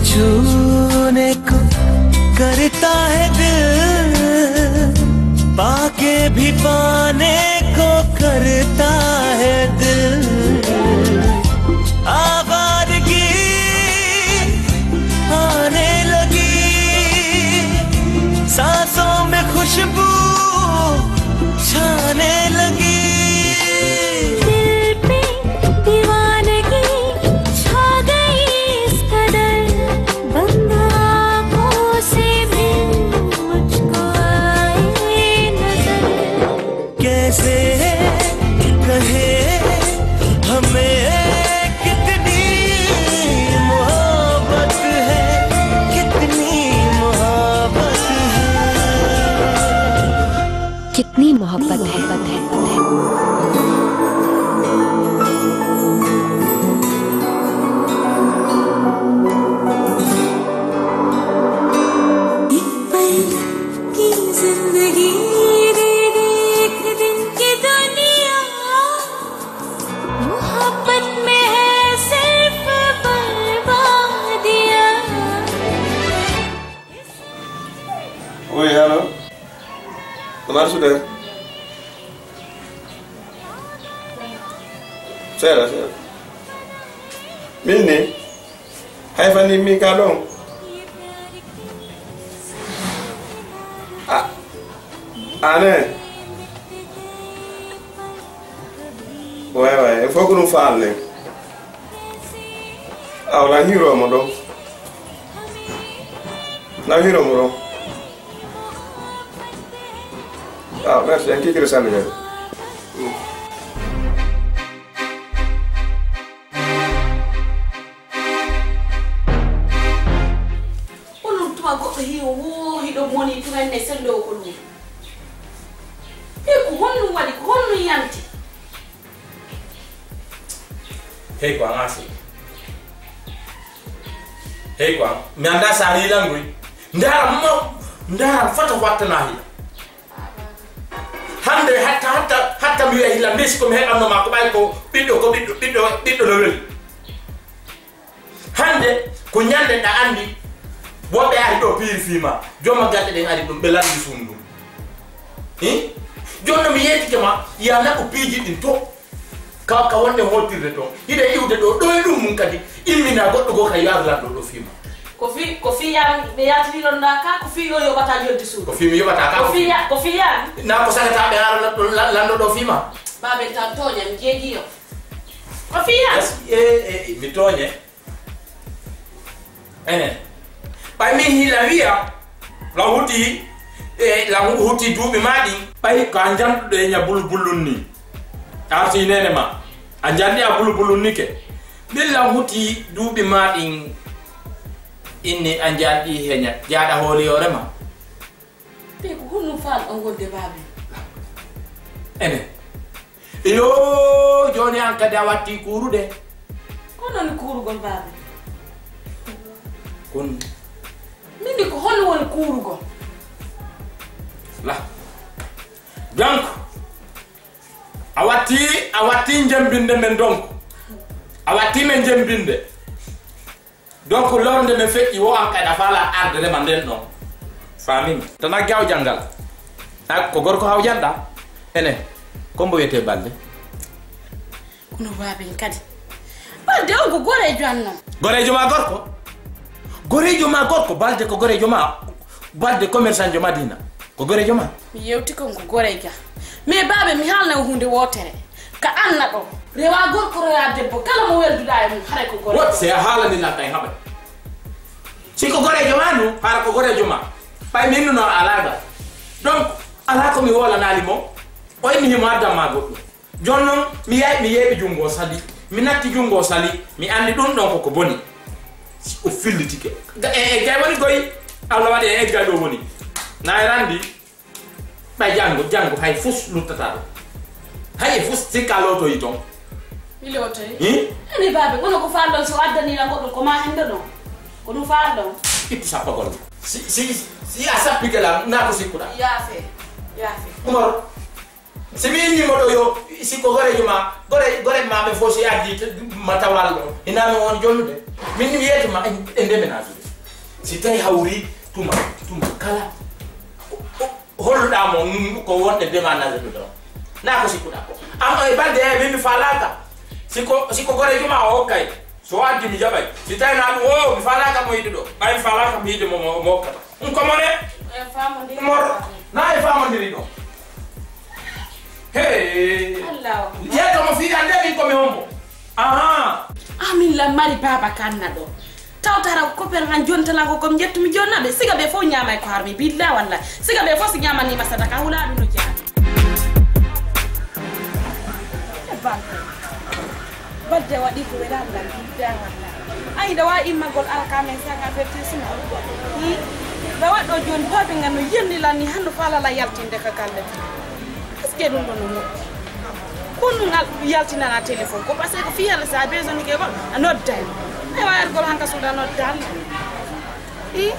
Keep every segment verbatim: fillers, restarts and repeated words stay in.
छूने को करता है दिल, पाके भी पाने को करता है दिल। आवारगी आने लगी, सांसों में खुशबू छाने लगी। दिल पे दीवानगी छा गई इस कदर, बंद आँखों से भी मुझको आए नजर। कैसे कहे हमें कितनी मोहब्बत है, कितनी मोहब्बत है। कितनी मोहब्बत है। एक पल की जिंदगी दे दे एक दिन की दुनिया, मोहब्बत में है सिर्फ बर्बादियां। Oui, allô? Omar Souder. Seeɗa, seeɗa. Min ni, hay fanni mi ka ɗon. A, ane. Way, way, il faut que nous parlions. Aw, na hiro mo ɗon. Na hiro mo ɗon. Ah, merci, en kikiri sali gari. Onon tuma goɗɗo hiyo woo hiɗo moni tuma ne sendo ko ɗum. E ko honɗum waɗi, ko honɗum yanti? Hey, ko an asi. Hey, ko an. Mi anda sa hilan gui. Ndara mo, ndara fata wattana hila. Hande hatta, hatta, hatta mi wiya hila mbesi ko mi heɓanno ma ko ɓay ko ɓiɗɗo, ko ɓiɗɗo, ɓiɗɗo, ɓiɗɗo no weli. Hande ko ñande ɗa andi woɓɓe ari ɗo piiri fii ma, jomma galle ɗen ari ɗum, ɓe lanndi suudu ndun. Hi? Jooni no mi yeetike ma, ya naɓu piiji ɗin to. Ka, ka wonde hootirde to. Hiɗa iwde ɗo, ɗo e ɗum mum kadi, immina goɗɗo goo ka yaaru lanɗo ɗo fii ma. Ko fii, ko fii yaan ɓe yaatiriɗon ɗa ka, ko fii yo yoɓata yodde suudu. Ko fii mi yoɓata ka, Ko ko fii fii. ya, ko fii yaan. Na ko sagata ɓe ara la-, la-, lanɗo ɗo fii ma. Baaben tan tooña, mi jeegi yo. Ko fii yaan. Yes, eh, eh, mi tooñe. Ene. Ɓay min hila wiya, la huti, eh, la hu-, huti duuɓi ma ɗin. Ɓay ko a janɗuɗo e ña bulbulun ni. Arti nene ma. A janɗi a bulbulun ni ke. Min la huti duuɓi ma ɗin. Inni a janɗi heña. Jaaɗa hooli hoore ma. Te ko honno faalɗon wonde baabe? Ene. Iyo, jooni an kadi a watti kuurude. Ko non kuurugol baabe? Kun. Min di ko honno woni kuurugol? La. Donc, a watti, a watti jembinde men donc. A watti men jembinde. Donc, lornde men feƴƴi wo an kadi a faala arde rema nden ɗon. Famin. Tan a gaw janngal. A ko gorko haw jannda. Ene, ko mbo wiyetee Balde? Kono baaben kadi. Balde on ko goreejo an non. Goreejo ma gorko? Goreejo ma gorko, Balde ko goreejo ma. Balde commerçant jo Madina. Ko goreejo ma? Mi yewti kon ko goreejo. Mais baabe mi haalna on huunde wootere. Ka anna ɗo. Rewa gorko rewa debbo. Kala mo welduɗa e mum, haray ko goreejo. Wot, se a haalani lan kay haɓay. Si ko goreejo ma nu, hara ko goreejo ma. Ɓay min nu no a alaagal. Donc, alaa ko mi woolanali mo. O inni himo addan ma goɗɗum. Jooni non, mi yahi, mi yeeɓi junngo sali. Mi natti junngo sali. Mi anndi ɗum ɗon koko boni. Si o fillitike. Ga-, e, e, gay woni goy, Allah waɗi e, e gay ɗo woni. Na e randi, ɓay janngo, janngo hay fus luttata ɗo. Hay e fus sikka lootoyi ton. Mi lootoyi? Hi? Ani baabe, kono ko faalɗon so addani lan goɗɗo ko ma hendo ɗon. Ko ɗum faalɗon? Ittu sappagol. Si, si, si a sappike lan, na ko sikkuɗa? Yaafe, yaafe. Umar. Si mi inni mo ɗo yo, si ko gorejo ma, gore, gore ma ɓe fof si addi t-, ma tawal ɗo. Ina mi won jonnude. Min mi yeeto ma, en, en ndemenaaji. Si tawi hawri tuma, tuma kala. O, o, holluɗaa mo, mm, ko wonde ndemenaaji ɗo. Na ko sikkuɗaa ko. Am e balde e min mi falaka. Si ko, si ko gorejo ma o hokkay. So addi mi jaɓay. Si tawi na ɗum, o, mi falaka mo yiɗi ɗo. Ɓay mi falaka mo yiɗi mo, mo, mo hokkata. Ɗum ko mone? E famondiri. Mor-, na e famondiri ɗo. Hey. Allah. Yeeto mo fii ande min ko mi hombo. Aha. Amin la mari baba kanna ɗo. Tawtara ko kopel an jontalanko kom ƴettumi jonnaɓe. Siga ɓe fof ñaamay ko harmi. Billa walla. Siga ɓe fof si ñamanima sadaka hula ɗum no jaa. Balde waɗi ko wela Allah, bidda walla. Ay, nde wawi immagol alkamen sanga ferti suma. Hmm? Nde waɗɗo joni, baabe ngan no yenni lan ni, hande falala yaltinde ka galle. Est-ce que ɗum ɗo no moƴƴi? Ko ɗum al-, yaltinana téléphone, ko parce que fiyala sa besoin ke gol, a nodday. Ay, wa ergol hanka suuda nodda Allah. I?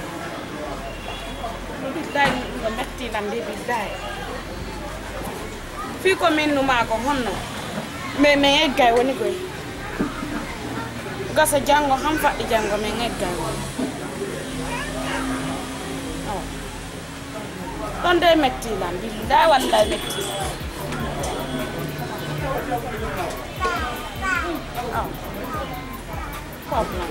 Billahi, ɗum ɗo metti lan de, billahi. Fii ko min numa ko honno? Mais min eggay woni koy. Gasa janngo han faɗɗi janngo min eggay woni. Oh. Ɗon de metti lan, billahi wallahi metti. Oh. Problem.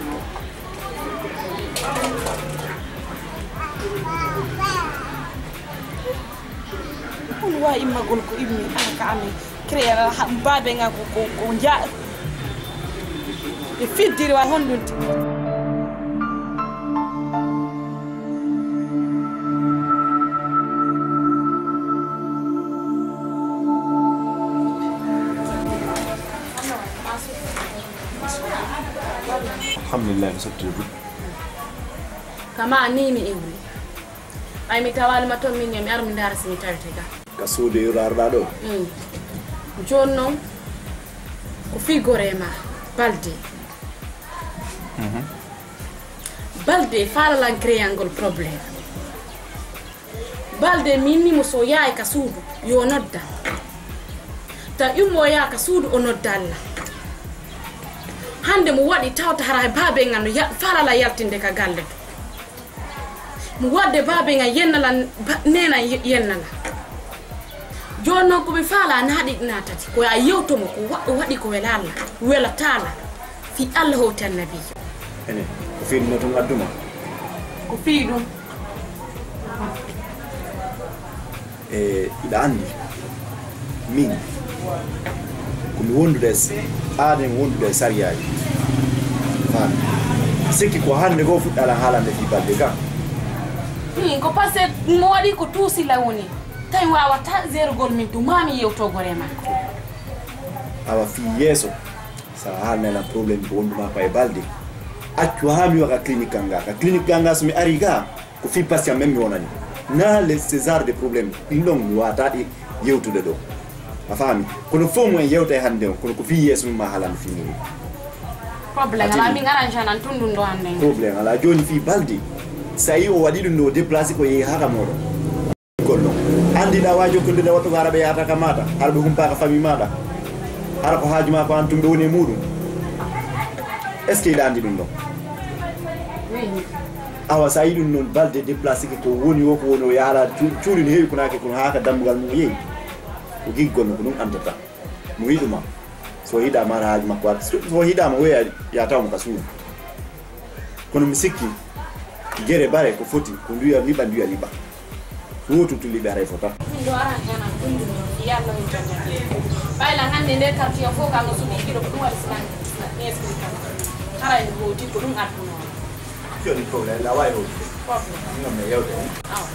Ɗum wawi immagol ko immi, ala ka amin. Créer ha baabe nga ko, ko, ko ja-, ɓe fiddiri wa honɗum ti. Alhamdulillah, mi sotti ɗum. Kama ni mi iwri. Ɓay mi tawali ma toon, min yo mi ar mi ndaara si mi tawete ga. Ka suudu iwraarɗa ɗo? Mm. Jooni noon, ko fii gore ma, Balde. Mhm. Balde faalalan créangol problème. Balde min ni mo so yaay ka suudu, yo nodda. Ta ummo yaa ka suudu o nodda Allah. Hande mo waɗi tawta hara baabe ngan no ya-, faalala yaltinde ka galle to. Mo wadde baabe ngan yennala, ba-, nena ye-, yennala. Jooni noon ko mi faala naaɗi ɗina tati. Ko a yewto mo ko wa-, waɗi ko wela Allah, wela taala. Fii Allah hoti annabiijo. Ene, ko fii ɗum no tun adduma? Ko fii ɗum. E, iɗa anndi, min, ko mi wondude e s-, aaden wondude e sariyaaji. Faami. Sikki ko hannde goo fuɗɗa lan haalande fii Balde ga. Hmm, ko parce que mo waɗi ko tuusi lawoni. Tawi waawataa zerugol min tun, maa mi yewtoo gore makko. Awa fii yeeso. Sa haalnay lan problème ko wondu maa ko e Balde. Accu haa mi waɗa clinique kan ga. Ka clinique kan ga so mi ari ga, ko fii patient men mi wonani. Na le ce genre de problème. Ɗin ɗon mi waawataa ɗi yewtude ɗo. A faami? Kono fof mo en yewtay hannde on, kono ko fii yeeso mum ma haalande fii mum. Problème alaa, min aran janan tun ɗum ɗo hannde. Problème alaa. Jooni fii Balde. Sa yi o waɗi ɗum ɗo, o déplacé ko yehi haa ka mooɗon. Gonno. Anndi ɗa waawi jokkondirde woɗɗo ko hara ɓe yahata ka maaɗa, hara ɓe humpaaka famille maaɗa, hara ko haaju maa ko aan tun ɓe woni e muuɗum. Est-ce que hiɗa anndi ɗum ɗon? Oui. Awa, so a yi ɗum noon, Balde déplacé ke ko woni o, ko woni o yaha cu-, cuuɗi no heewi ko naake kono haa ka dambugal mum o yehi. Ko giggol no ko ɗum antata. Mo yiɗuma. So yiɗaama hara haaju makko arta. So, so yiɗaama oya ya taw mo ka suudu. Kono mi sikki, gere bare ko foti, ko nduya liɓa, nduya liɓa. Wootu tu liɓe haray fota. Min ɗo aran janan ɗum ɗum ɗo, yalla on janan. Ɓayla hannde nde quartier fof ka no suuɗi giɗo ko ɗum waɗi silan, silan, explication. Haray no hooti ko ɗum adduno. Joni problème, la wawi hooti. Problème. Non, mais yewde. Awa.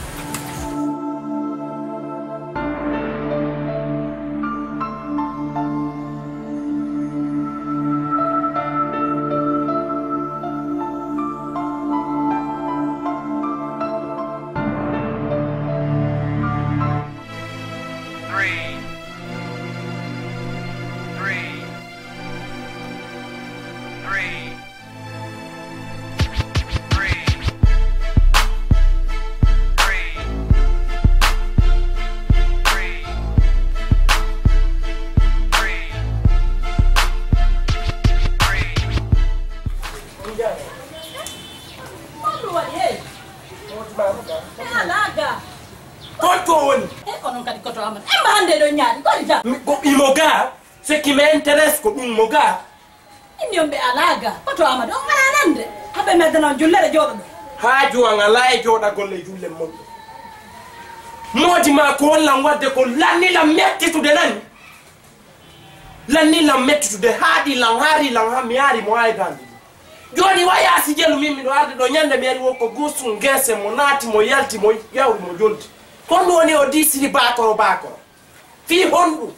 Three. Three. Three. Three. Three. Kadi koto Amadou. Emma hannde ɗo ñaaɗi, kodi tan? Mi, ko imo ga, ce qui m'intéresse ko ɗum mo ga. Inni on ɓe alaa ga, koto Amadou, on alaa nande. Haɓe medda noon jullere jooɗo ɗo. Haaju an alaa e jooɗagol e julle mon ɗo. Moodi ma ko on lan wadde ko lanni lan mettitude nani. Lanni lan mettitude, haaɗi lan, haari lan, ha mi yaari mo haa e daande. Jooni waya si jelu min miɗo arde ɗo ñande mi ari wo ko guusu ngeese mo naati mo yalti mo yawri mo jolti. Ko ɗum woni o diisiri baakoro baakoro. Fii honɗum?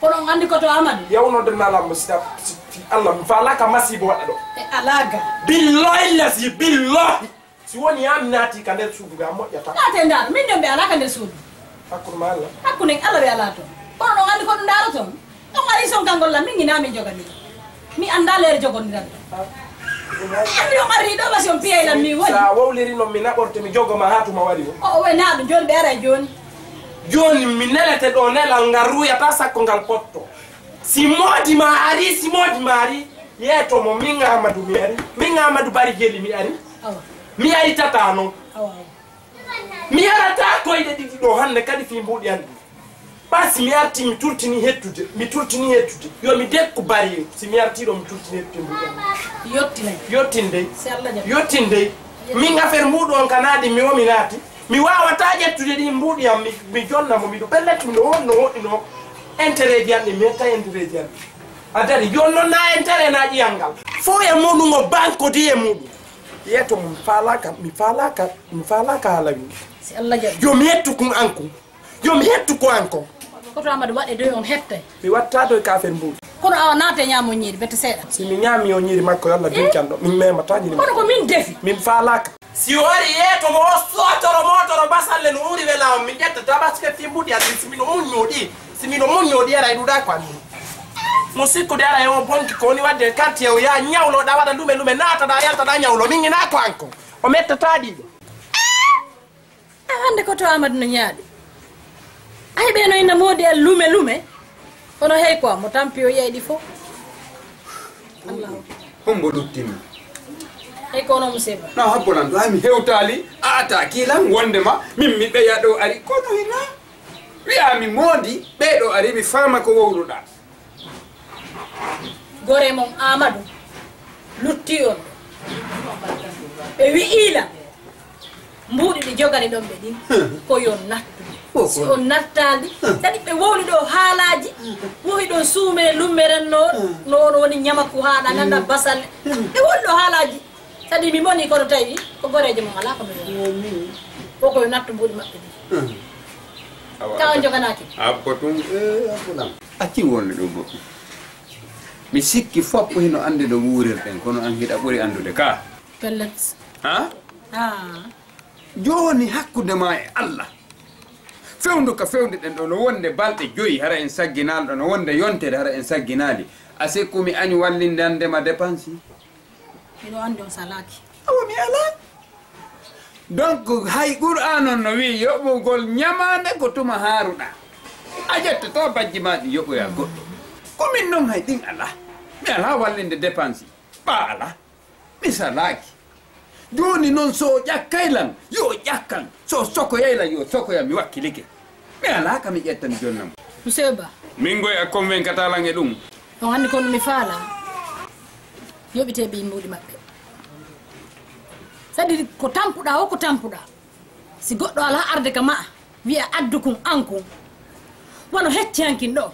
Kono on anndi ko to Amadou. Yawnode nalam mo sida si fi Allah mi faalaaka masiibo waɗa ɗo. E alaa ga. Billahi lazi billahi. Si woni yaa mi naati ka nder suudu ga moƴƴata. Naate ndaaro, min ɗon ɓe alaa ka nder suudu. Hakkunde ma Allah. Hakkunde Allah ɓe alaa toon. Kono ɗon anndi ko ɗum ndaaro toon. Ɗon ari son kangol lan, min ngina min jogani. Mi anndaa leere jogondiran. An mi ɗon arri ɗo basi on piyay lan min woni. Sa wowliri noon mi naɓorte mi jogo ma haa tuma wari o. O, o we naa ɗum jooni ɓe aray jooni. Jooni mi nelete ɗo nelal ngal ruuyata sakko ngal potto. Si moodi ma ari, si moodi ma ari, yeeto mo min Amadou mi ari. Min Amadou Bari Jeli mi ari. Awa. Mi ari tata noon. Awa, awa. Mi arata koyɗe ɗiɗi ɗo hannde kadi fii mbuuɗi an ɗi. Ɓasi mi arti mi turtini hettude, mi turtini hettude. Yo mi dekku bari si mi arti ɗo mi turtini hettude mbuuɗi an ɗi. Yottinay. Yottin dey. Si Allah jaɓi. Yottin dey. Min affaire mbuuɗu on ka naadi mi o mi naati. Mi waawata ƴettude ɗi mbuuɗi am mi, mi jonna mo miɗo pellet miɗo wonno woɗɗino intérêt ji an ɗi mi hetta intérêt ji an ɗi. A dari jooni noon na intérêt na ƴiyal ngal. Fof e muɗum o banque di e muɗum. Yeeto mo mi faalaaka, mi faalaaka, mi faalaaka haala wi. Si Allah jaɓi. Yo mi hettu kun an kun. Yo mi hettu ko an ko. Koto Amadou waɗe doy on hettay. Mi watta doy ka affaire mbuuɗi. Kono awa naate ñaamo ñiiri bete seeɗa. Si mi ñaami o ñiiri makko yo Allah bincan ɗo. Min memata ñiiri makko. Kono ko min defi. Min faalaaka. Si o ari yeeto mo o sootoro mootoro basalle no uri wela on min ƴetta tabaski fi mbuuɗi an si mino muñño ɗi. Si mino muñño ɗi ara e ɗuɗa ko an. Mo sikkude ara e o bonki ko woni wadde quartier o yaa ñawlo ɗa waɗa lume lume naata ɗa yalta ɗa ñawlo min ina ko an ko. O mettata ɗiɗo. A hannde ko to Amadou no ñaaɗi. Ay ɓe no ina moodi e lume lume. Kono hey ko mo tampi o yeyɗi fof. Allahu. Hombo luttimi. Hey ko no musiba. Na habbolan to ami hewtali a ata kilan wonde ma min mi ɓeya ɗo ari kono hina. Wi'ami moodi ɓe ɗo ari mi faama ko wowluɗa. Gore mon Amadou lutti on. Ɓe wi'ila mbuuɗi ɗi jogani ɗon ɓe ɗin ko yo nattu. Si on nattaali kadi ɓe wowli ɗo haalaaji wohi ɗon suume lummeren no no woni ñamaku haaɗa ganda basal ɓe wowli ɗo haalaaji. Kadi mi moni kono tawi ko goreejo mon alaa ko mi woni. Ko koye nattu mbuuɗi maɓɓe ɗi. Awa, tawa joganaaki. Abbo tun e abbo lam. Acci wonde ɗo goɗɗum. Mi sikki foppo hino andi ɗo wuurirɗen kono an hiɗa ɓuri andude ka. Pellet. Ha? Ah. Jooni hakkunde ma e Allah. Fewndo ka fewndo ɗen ɗo no wonde balɗe joyi hara en sagginal ɗo no wonde yontere hara en sagginali. A sikku mi añ wallinde andema dépense. Miɗo anndi on salaaki. Awa mi alaa. Donc hay Qur'aan on no wi'i yoɓugol ñamaande ko tuma haaruɗaa. A ƴettoto bajji maa ɗi yoɓoya goɗɗo. Ko min non hay ɗin alaa. Mi alaa wallinde dépense. Ɓaa alaa. Mi salaaki. Jooni non so o ƴakkay lan, yo o ƴakkan. So o sokoyay lan, yo o sokoya. Mi wakkilike. Mi alaa ka mi ƴetta mi jonna mo. Monsieur Ba. Min goy a convaincata lan e ɗum. On anndi kono mi faala. Yoɓitee ɓiy mbuuɗi maɓɓe. C'est-à-dire ko tampuɗaa o ko tampuɗaa. Si goɗɗo alaa arde ka ma'a, wi'a addu kun an kun. Wano hecci hankin ɗo.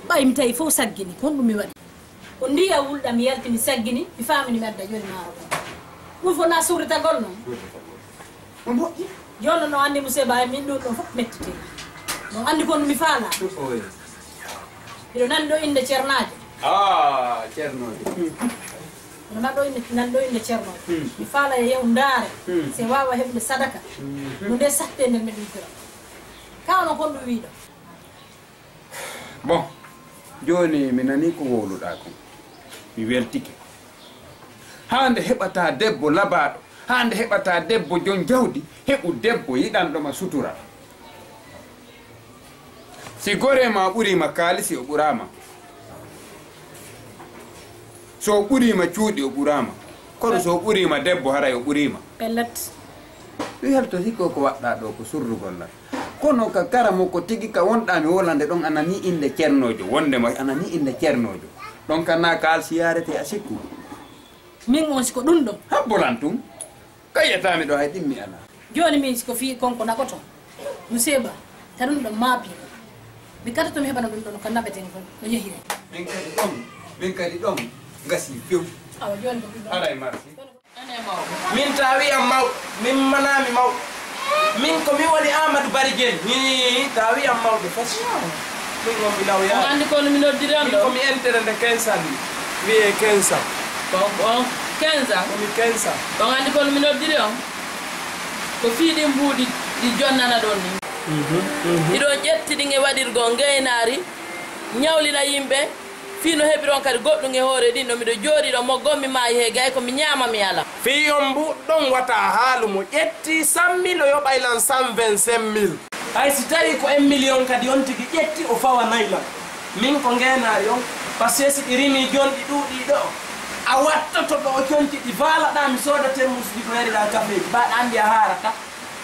Ɓay mi tawi fof saggini, ko honɗum mi waɗi? Ko ndiya wulɗa mi yalti mi saggini, mi faamini mi adda joni maaro ɗon. Ɗum fof na surritagol non. Mo moƴƴi. Jooni no anndi Muse Ba, min ɗum ɗon fof mettiti. No anndi kon mi faala. Oy. Miɗo nani ɗo innde Ceernaajo. Ah, Ceernaajo. Miɗo nani ɗo innde, nani ɗo innde Ceernaajo. Hmm. Mi faala e yew ndaare. Hmm. Se waawa heɓde sadaka. Hmm. No nde satte nder mi ɗum kira. Ka ono kon ɗum wiiɗo. Bon, jooni mi nanii ko wowluɗaa kon. Mi weltike. Haa nde heɓataa debbo labaaɗo, haa nde heɓataa debbo jon jawdi, heɓu debbo yiɗanɗo ma sutura. Si goree ma ɓurii ma kaalisi, o ɓuraa ma. So o ɓurii ma cuuɗi, o ɓuraa ma. Kono so o ɓurii ma debbo, haray o ɓurii ma. Pellet. Ɗum helto hikko ko waɗɗaa ɗo ko surrugol lan. Kono ka kara mo ko tigi ka wonɗaa mi wolande ɗon a nanii innde ceernoojo, wonde mo a nanii innde ceernoojo. Ɗon ka naa ka alsiyaarete a sikku. Min on si ko ɗum ɗon. Habbolan tun. Ka yi'ataa mi ɗo hay ɗimmi alaa. Jooni min si ko fii kon ko naɓoto. Musiiba. Ta ɗum ɗon maapi. Mi katoto mi heɓana ɗum ɗon ko naɓeten kon no yehiri. Min kadi ɗon, min kadi ɗon ngasii few. Awa jooni ko ɗum ɗon. Haray marsi. Min ta wiyam mawɗo, min manaami mawɗo. Min ko mi woni Amadou Bari Guène. Hii, ta wiyam mawɗo fas. Min on mi naw On yaade. Anndi ko no mi noddiri on Min ko ɗo? Mi entere nde quinze ans ni. Wiyee quinze ans. Ko on quinze ans? Ko mi quinze ans. On anndi ko no mi noddiri on? Ko fii ɗin mbuuɗi ɗi jonnana ɗon ni. Hiɗo ƴetti ɗin e waɗirgol ngeynaari, ñawlina yimɓe, fii no heɓiron kadi goɗɗum e hoore ɗin ɗo miɗo jooɗii ɗo moggo mi maayi he gay ko mi ñaama mi ala. Fii on mbuuɗi ɗon wata haalu mo ƴetti cent mille o yoɓay lan cent vingt-cinq mille. Hay si tawii ko un million kadi on tigi ƴetti o fawanay lan. Min ko ngeenaari on, parce que si ɗi rimii jonɗi ɗuuɗii ɗo, a wattoto ɗo o conci ɗi faalaɗaa mi sooda termus ɗi ko yariɗaa kafeeji, ba ɗa anndi a haarata.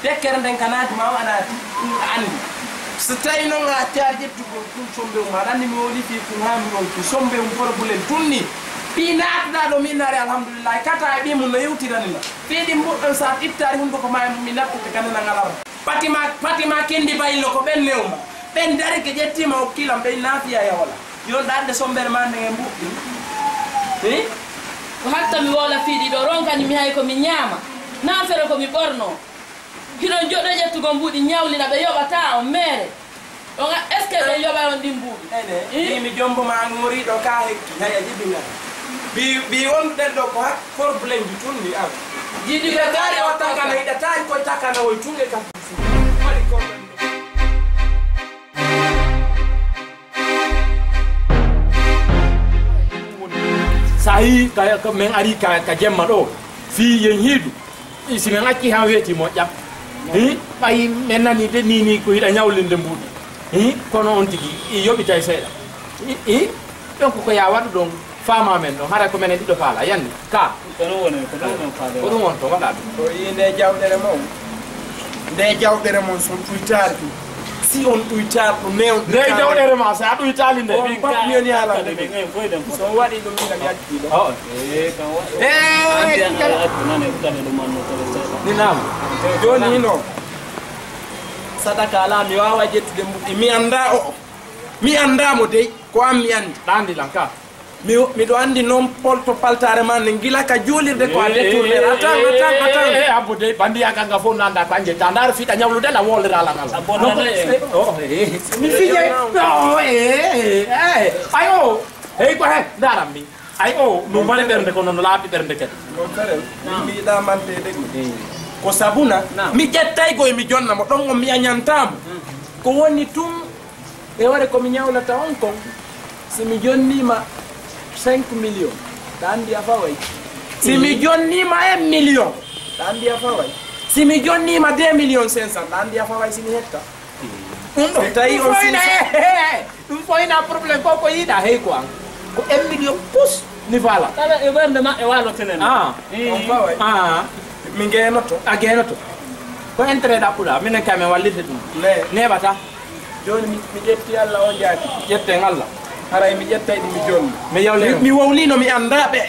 Dekkere nden ka naati ma o a naati, ɗum a anndi. So tawii non a accaa ƴettugol kun sombewu ma, aɗa anndi mi wowlii fii kun haa mi ronki sombewu problème tun ni. Fii naatuɗaa ɗo min naari alhamdulillahi, kata e ɓii mun no yewtirani ma. Fii ɗin mbuɗɗon sa ittaari hunduko ma e mun mi nattude ka nenan alarba. Patima, Patima Kendi Baylo ko ɓen newma. Ɓen darike ƴettiima okkilam ɓen naafiya e hola. Yon ɗaande sombere ma nden e mbuɗɗi. Hi? Ko hatta mi wowla fii ɗiɗo ronkani mi hay ko mi ñaama. Naa fere ko mi ɓornoo. Hiɗon joɗɗo ƴettugol mbuuɗi ñawlina ɓe yoɓataa on meere. On a, est-ce que ɓe yoɓay on ɗin mbuuɗi? Ene, Hi? Ɗi mi jombo ma an wori ɗo ka hekki, haya jibina. Bi, bi wonduɗen ɗo ko hak, problème ji tun ni an. Jiɗi Ina ko taari o takana, ina taari koye takana oy tun e ka. Waɗi ko. Sa yi ka, ka, men ari ka, ka jemma ɗo, fii yen hiidu, i si men acci han weeti moƴƴa. Hi? Ɓay men nani de ni, ni ko hiɗa ñawlinde mbuuɗi. Hi? Kono on tigi, i yoɓitay seeɗa. Hi? Hi? Donc ko ya waɗu ɗon, faama men ɗon, haray ko menen ɗiɗo faala, yanni, ka. Ko ɗum woni, ko ɗum woni faade. Ko ɗum woni to waɗa ɗum. Ko yi nde jawɗere mon. Nde jawɗere mon son ɗuytaali ɗum. Si on ɗuytaali ɗum, ne on Nde ɗuytaali. Jawɗere ma, sa ɗuytaali nde. On pat mi woni haalande ɗum. So on waɗi ɗum, min kam yalti ɗo. Oh. Eh, kam waɗi. Eh, Andi an kala. Ala ko nane ko kala ɗum anno ko seeɗa. Ni naam. Jooni no. Sadaka ala, mi waawa ƴettude mbuɗi. Mi anndaa o. Mi anndaa mo dey. Ko an mi anndi. Ɗaandi lan ka. Mi, miɗo anndi noon pol to paltaare ma nde gila ka juulirde ko a Eh, détourner. Eh, Attends, eh, attends, eh, attends. Eh, eh, abbo dey, bandi ya kanga fof nanda ko anje. Ta ndaar fiɗa ñawlude la wolira la ngal. Abbo nanda, eh. Oh, eh, eh. Mi fije. Oh, eh, eh, eh. Ayo. Hey, ko he. Ndaram mi. Ay, o, no mbale ɓernde ko noon, no laaɓi ɓernde kadi. Noon karen, min mi yiɗaa manteede ɗum. Eh. Ko sabuna, Naam. Mi ƴettay goy mi jonna mo, ɗon on mi añantaa mo. Hmm. Ko woni tun, e waɗe ko mi ñawlata on kon, si mi jonniima cinq millions, ɗa anndi a faway. Si mi Hmm. jonniima un million, ɗa anndi a faway. Si mi jonniima deux millions cinq cents, ɗa anndi a faway si mi hetta. Ɗum ɗo. Si tawi on ɗum foyna, sinsa- eh, eh, eh, ɗum foyna problème ko, ko yiɗa hey ko an. Ko un million pus ni fala. Kala e werde maɓɓe walo tenen. Ah. Eh. On faway. Ah. Mi geenoto. A geenoto. Ko intérêt ɗaɓɓuɗa, minen kay min wallirde ɗum. Ne. Neɓata. Jooni mi, mi ƴetti Allah on jaati. Ƴetten Allah. Haray mi ƴettay ɗi mi jonni. Mi yawle Mi, on. Mi wowlino mi anndaa ɓe.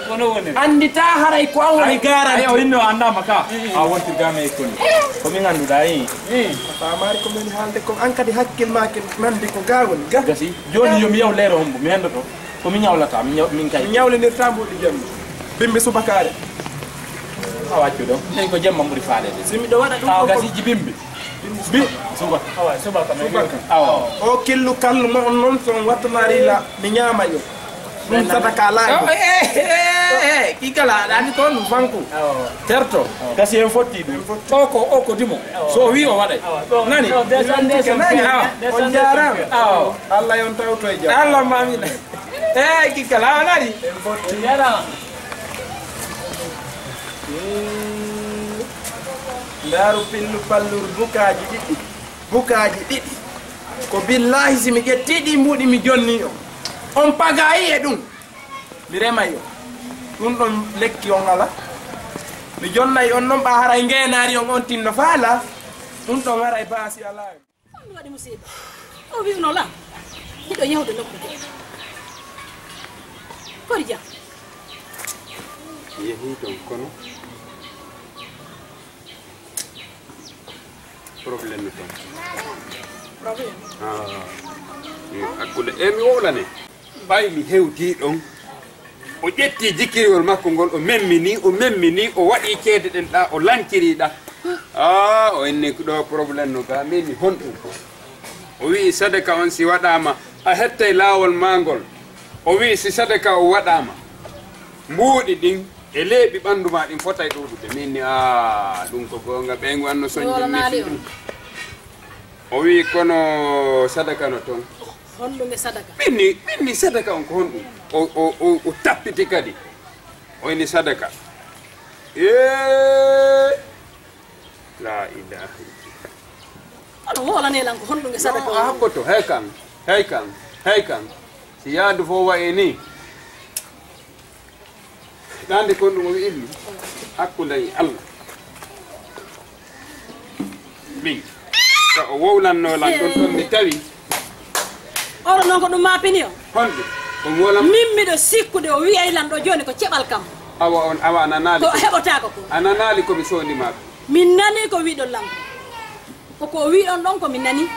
Kono woni. Anndita haray ko an woni Ay, garanti. Ay, o inno anndaama ka. Mm, mm. A wontirgaama e koni. Ko min annduɗaa, eh. Mm. A faamaari ko min haalde ko an kadi hakkil ma ke nandi ko ga woni ga. Gasi. Jooni yo mi yaw leere hombo mi henndoto. Ko mi ñawlata, mi ñaw-, min kay. Mi ñawlinirta mbuuɗi jammi. Bimbi subakaare. A waccu ɗo. Min ko jemma ɓuri faaleede. Si miɗo waɗa ɗum Taw ko gasiji bimbi. Bi. Subaka. Awa, subaka, mais Subaka. Awa. O killu kallu mo on noon, so on wattanaari la, mi ñaama yo. Ɗum sadaka laabi. Oh, eh, eh, eh, eh, eh, ki kala, aɗa anndi ko ɗum fanku. Awa. Terto. Kasi en fotti ɗum. O ko, o ko dimo. Awa. So o wi o waɗay. Awa. Ɗo, Nani? Ɗo, deux cent, deux cent. Nani? Awa. On jaaraama. Awa. Allah yon tawto e jam. Allah ma min. Eh, ki kala, a nani? En fotti. On jaaraama. Eh, ndaaru pillu palluru bukaaji ɗiɗi. Bukaaji ɗiɗi. Ko billaahi si mi ƴettii ɗii mbuuɗi mi jonnii on. On pagaayi e ɗum. Mi remay on. Ɗum ɗon lekki on ala. Mi jonnay on noon ɓa haray ngeenaari on on tinno faala. Ɗum ɗon aray baasi alaa. Ko mi waɗi musiba? O wi'uno lan, miɗo yahude nokku goɗɗo. Kori jam? Yehi ton kono problème ton. Problème? Ah, yo hakkunde. E mi wowlane. Ɓay mi hewtii ɗon, o ƴetti jikkiwol makko ngol, o memmini, o memmini, o waɗi ceede ɗen ɗa, o lanciri ɗa. Ah, o inni ko ɗo problème no ga, min mi honɗum. O wi'i sadaka on si waɗaama, a hettay laawol maa ngol. O wi'i si sadaka o waɗaama, mbuuɗi ɗin e leeɓi ɓanndu maa ɗin fotay ɗuuɗude. Min ni, ah, ɗum ko goonga, ɓen wanno sonji mi fi ɗum. O wi'i kono sadaka no ton. Honɗum e sadaka? Min ni, min ni sadaka on ko honɗum? O, o, o, o tappiti kadi. O inni sadaka. Ee! La ilaha illallah. Oɗo wolane lan ko honɗum e sadaka? No, a habboto. Hey kan, hey kan, hey kan. Si yaadu fof wayi ni. Ɗande kon ɗum o wi'immi hakkunde e Allah. Min, ka o wowlanno lan ɗon ɗon mi tawi. Oɗo noon ko ɗum maapini o? Honɗum? Ko mi wolam? Min miɗo sikkude o wi'ay lan ɗo jooni ko ceɓal kam. Awa on, awa a nanaali ko ko heɓotaako ko. A nanaali ko mi soodi maa ko. Min nani ko wi'ɗon lan. Ko ko wi'ɗon ɗon ko mi nani.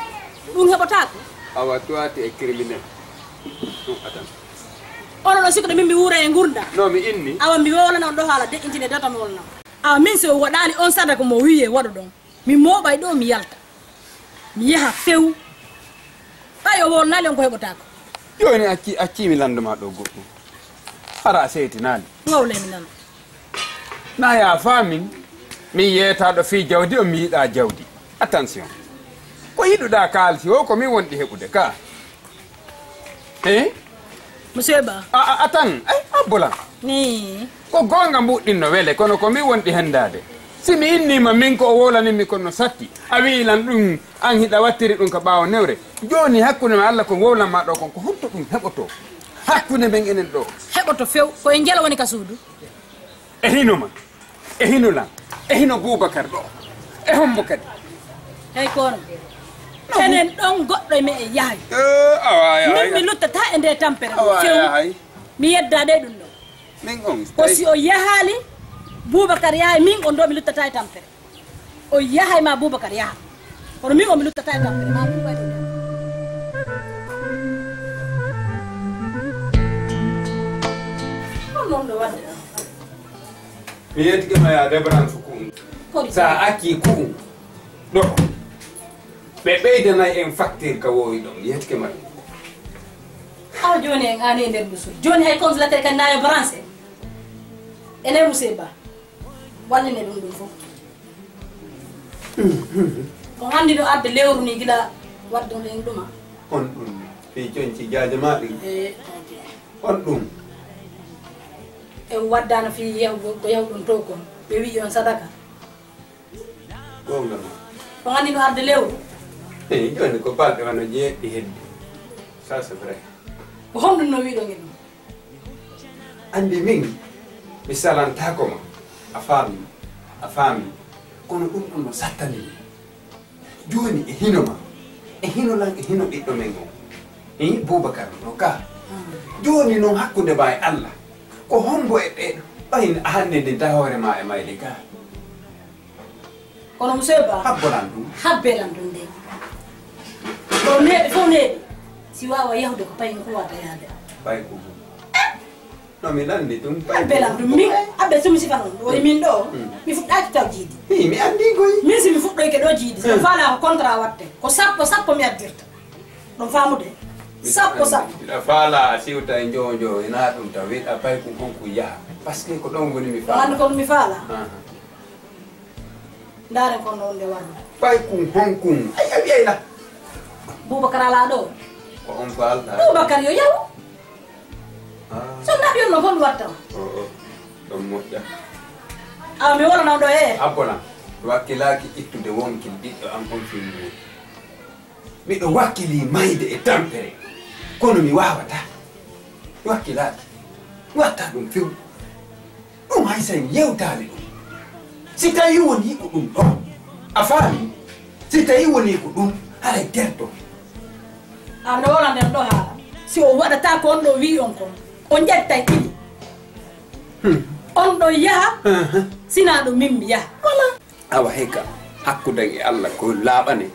Ɗum heɓotaako. Awa toi tu es criminel. Non, attends. Onon on sikkude min mi wuura e ngurndan. No mi inni. Awa mi wowlana on ɗo haala deƴƴintine data mi wolna. Awa min si o waɗaali on sadaka mo wi'e waɗu ɗon. Mi mooɓay ɗo mi yalta. Mi yaha few. Ɓay o wolnaali on ko heɓotaako. Jooni acci, acci mi lanndo ma ɗo goɗɗum. Hara a seytinaali. Wowle mi nana. Na ya faamin. Min yeetaaɗo fii jawdi on mi yiɗaa jawdi. Attention. Ko yiɗuɗaa kaalisi o ko min wonɗi heɓude ka. Eh? Monsieur Ba. A, a, atan, ay, abbolan. Ni. Ko goonga mbuɗɗin no wele, kono ko min wonɗi hendaade. Si mi innii ma min ko o wowlanin mi kono satti, a wi'i lan ɗum, an hiɗa wattiri ɗum ka ɓaawo newre. Jooni hakkunde ma Allah ko wowlan ma ɗo kon, ko honto ɗum heɓoto? Hakkunde men enen ɗo. Heɓoto few, ko e njala woni ka suudu. E hino ma, e hino lan, e hino Bubakar ɗo, e hombo kadi? Hey kono, no. Enen ɗon goɗɗo e me'en yahay. Eh, awa, yahay. Min mi luttata e nde tampere. Awa, few. Yahay. Mi yedda ɗe ɗum ɗo. Min on, ko si o yahaali, Bubakar yahay, min on ɗo mi luttata e tampere. O yahay ma Bubakar yaha. Kono min on mi luttata e tampere, ma ɗum waɗi. Ɗum ɗon ɗo waɗde. Mi yettike ma ya Debrance ku'un. Kodi sa acci ku'un ɗo, ɓe ɓeydanay en facture ka wowi ɗon. Mi yettike ma ɗum. Awa jooni en aani e nder ndusu. Jooni hay congélateur kan nayo branché. Ene Moussé Ba. Walline ɗum ɗum fof. Ko anndi no arde lewru ni gila wadde on en ɗuma. On ɗum. Fii conci jaaja ma ɗin. Eh, on ɗum. E waddano fii yahugo, ko yahuɗon to kon. Ɓe wi'i on sadaka. Goonga ma. Ko anndi no arde lewru? Eh, jooni ko balɗe wano jeeɗiɗi heddi. Ça, c'est vrai. Ko honɗum no wi'ɗon e ɗum? Anndi min, mi salantaako ma. A faami? A faami? Kono ɗum ɗum no sattani mi. Jooni e hino ma, e hino lan, e hino ɓiɗɗo men on. Eh, Bubakar no ka. Jooni non hakkunde ma e Allah. Ko hombo e ɓe ɓay a hannde ndin ta hoore ma e mayde ka? Kono Monsieur Ba. Habbo lan ɗum. Habbe lan ɗum de. Ko neeɓi fof neeɓi. Si waawa yahude ko payin ko wata yaade. Pay ko ɗum. No mi lanndi ɗum. Pay ko ɗum. Habbe lan ɗum. Min, habbe sumi sifa noon. Ɗo e min ɗo, mm, mi fuɗɗaaki taw jiidi. Hi, mi anndi koy. Min si mi fuɗɗoyke ɗo jiidi, so, mm, faala ko contrat watte. Ko sappo, sappo mi addirta. Ɗum faamude. Sappo, sappo. Miɗa faala a siwta e njowo njowo, ina ɗum taw. Wiɗa pay ko honko yaha. Parce que ko ɗon woni mi faala. Ɗum anndi ko mi faala. Aha. Ndaaren kon no wonde warde. Ɓay kun hon kun. Ay, a wiyay la. Bubakar alaa ɗo. Ko on faalɗaa. Bubakar yo yahu. Ah. So naɓi on no hon watta. O, o. Ɗon moƴƴa. Awa mi wala nawɗo e. Abbola. Wakkilaaki ittude wonkil ɓiɗɗo am on fii muuɗum. Miɗo wakkilii mayde e tampere. Kono mi waawataa. Mi wakkilaaki. Mi watta ɗum few. Ɗum hay so en yewtaali ɗum. Si tawii won yiɗu ɗum ɗon, a faami? Si tawi woni ko ɗum, haray terto. An ɗo wala nden ɗo haala. Si o waɗata ko on ɗo wi'i on kon, o ƴettay ɗiɗi. Hmm. On ɗo yaha, aha, sinaa ɗo min mi yaha. Wala. Awa heka, hakkude e Allah ko laaɓane.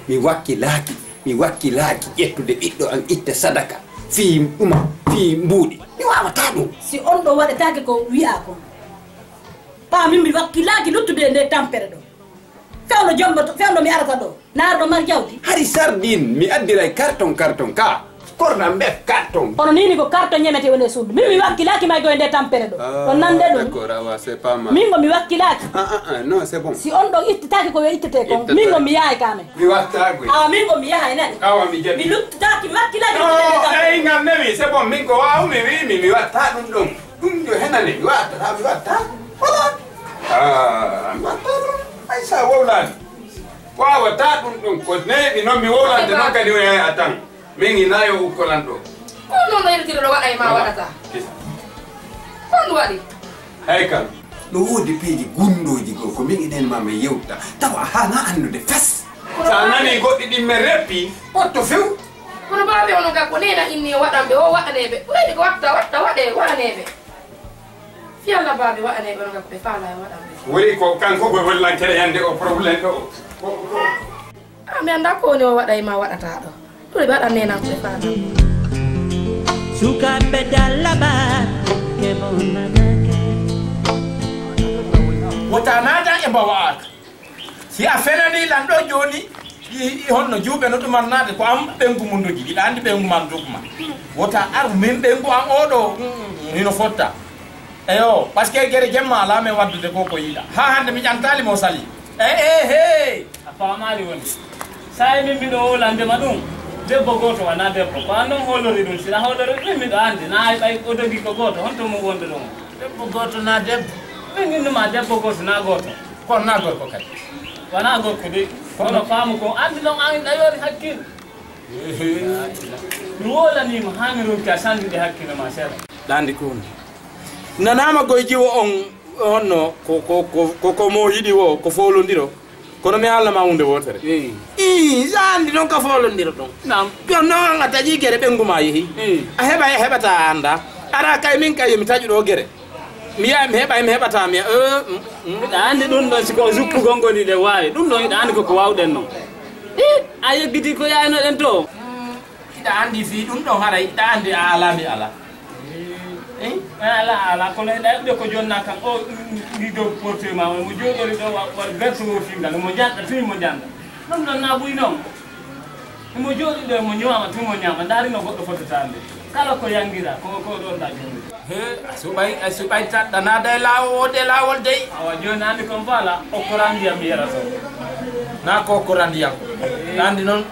Mi wakkilaaki, mi wakkilaaki ƴettude ɓiɗɗo an itte sadaka. Fii ɗuma, fii mbuuɗi. Mi waawataa ɗum. Si on ɗo waɗataake ko wi'aa kon, paamin mi wakkilaaki luttude e nde tampere ɗo. Fewndo jomboto, fewndo mi arata ɗo. Naarɗo mar jawdi. Hari sardine, mi addiray carton, carton ka. Korna mbef carton. Kono nii ni ko carton ñamete woni e suudu. Min mi wakkilaaki may ko e nde tampere ɗo. Ah, ɗon nande ɗum. D'accord, awa, c'est pas mal. Min ko mi wakkilaaki. Ah, ah, ah, non, c'est bon. Si on ɗon ittitaaki ko yo ittete kon, ittete, min ko mi yahay ka men. Mi wattaako. Awa, min ko mi yahay nani. Awa, mi jaɓi. Mi luttitaaki, mi wakkilaaki. Non, ittete kon. Ey, ngam newi, c'est bon. Min ko waaw mi wi mi, mi watta ɗum ɗon. Ɗum yo henane, mi watta, mi watta. Voilà. Ah, mi watta ɗum. Ay, sa wowlaani. Waawata ɗum ɗon ko neeɓi noon mi wowlante noon kadi o yahay a tan. Min ina yo ukkolan ɗo. Ko noon no yewtiro ɗo waɗa e ma waɗata. Kisa. Ko ɗum waɗi? Hay kan. No woodi piiji gunndooji goo ko min enen ma min yewta. Tawa a haana anndude fes. Sa nani goɗɗi ɗin men reppi, potto few. Kono baabe onon ka ko neena inni o waɗanɓe o waɗaneeɓe. Ɓurayde ko watta, watta, waɗe, waɗaneeɓe. Fii Alla baabe waɗaneeɓe onon ka ko ɓe faalaa e waɗanɓe. Woni ko kanko ko woni lankere yande o problème ɗo. Ko, ko. A mi anndaa ko woni o waɗa e ma waɗataa ɗo. Ɗum ɓe waɗa neena ko ɓe faalaa. Sukaaɓe Dalla Ba, ke mon nanake. Wota naata e mbawaaka. Si a fenanii lan ɗo jooni, i, i honno juuɓe no ɗuman naade ko am ɓeyngu mum dogi. Iɗa anndi ɓeyngu man doguma. Wota ar min ɓeyngu an oo ɗo, mm, hino fotta. Eyo, parce que gere jemma alaa men waddude ko ko yiɗa. Haa hannde mi ƴantaali mo sali. E, e, he! A faamaali woni. Saa'i min mbiɗo wowlande ma ɗum, debbo gooto wanaa debbo. Ko an non hoolori ɗum. Sina hoolori ɗum miɗo anndi. Na ay ɓay o dogi ko gooto. Honto mo wonde ɗon? Debbo gooto na debbo. Min innuma debbo gooto na gooto. Kono na gorko kadi. Wanaa gorko de. Kono faamu ko anndi ɗon an ɗayoori hakkil. Mi wowlaniima haa mi ronki a sanndude hakkille ma seeɗa. Ɗaandi ko honde? Nanaama goy jiwo on, honno ko, ko, ko, ko, ko mo yiɗi wo, ko foolondiro. Kono mi haalna ma huunde wootere. Eey. Ii, sa anndi noon ka foolondiro ɗon. Naam. Jooni noon an a taƴii gere ɓeyngu ma yehi. Eey. A heɓa, a heɓata a anndaa. Ara kay min kay yo mi taƴu ɗo gere. Mi yaha mi heɓa, mi heɓata mi yaha. Eh, mm, mm. Hiɗa anndi ɗum ɗon, si ko juppugol ngol hiɗen waawi. Ɗum ɗon hiɗa anndi ko ko waawɗen noon. Eh, a yeggitii ko yaaynoɗen to. Hiɗa anndi fii ɗum ɗon haray, hiɗa anndi a alaa mi alaa. Eh? A alaa, a alaa, kono hiɗa anndi ko jonnaa kan o, ɗum, ɗum, ɗum, ɗum portée ma, mo jooɗori ɗo wa, wa, berto wo fingal, mo janɗa, tun mo janɗa. Ɗum ɗon na buy noon. Himo jooɗi ɗo, mo ñaama, tun mo ñaama. Ndaari no goɗɗo fotata nde. Kala ko yanngira, ko, ko ɗon ɗa jonnde. He, a suɓay, a suɓay taɗɗanaade e laawol, de laawol dey. Awa, jooni anndi kon faala, okkoran ndiyam mi yara to. Na ko okkoran ndiyam. Ee. Anndi noon,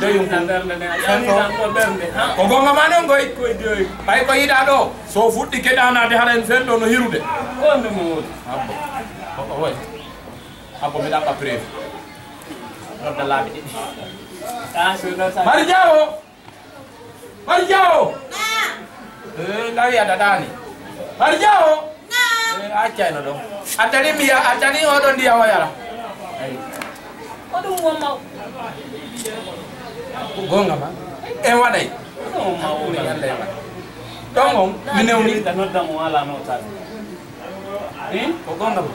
doyum na ko. Ɓernde nde, a ƴaami tan ko ɓernde, ha? Ko goonga ma noon koy. Koy doy. Ɓay ko yiɗaa ɗo, so fuɗɗike ɗaanaade, hara en fen ɗo no hirude. Ko nde mo woni? Abbo. O, o, oy. Abbo, mi ɗaɓɓa preuve. Nodda laabi ɗiɗi. Ah, so ɗo sa- Mari Jaawo! Mari Jaawo! Naam. Eh, ndawi a daɗaani. Mari Jaawo! Naam. Eh, a accayno ɗo. A tani mi ya-, a tani oɗo ndiyam o yara. Ayi. Ko ɗum won maw? Ko goonga ma? En waɗay. Ko ɗum won maw? Ɗon on, mi newni. Nodda mo ala notaade. Hmm? Ko goonga ma?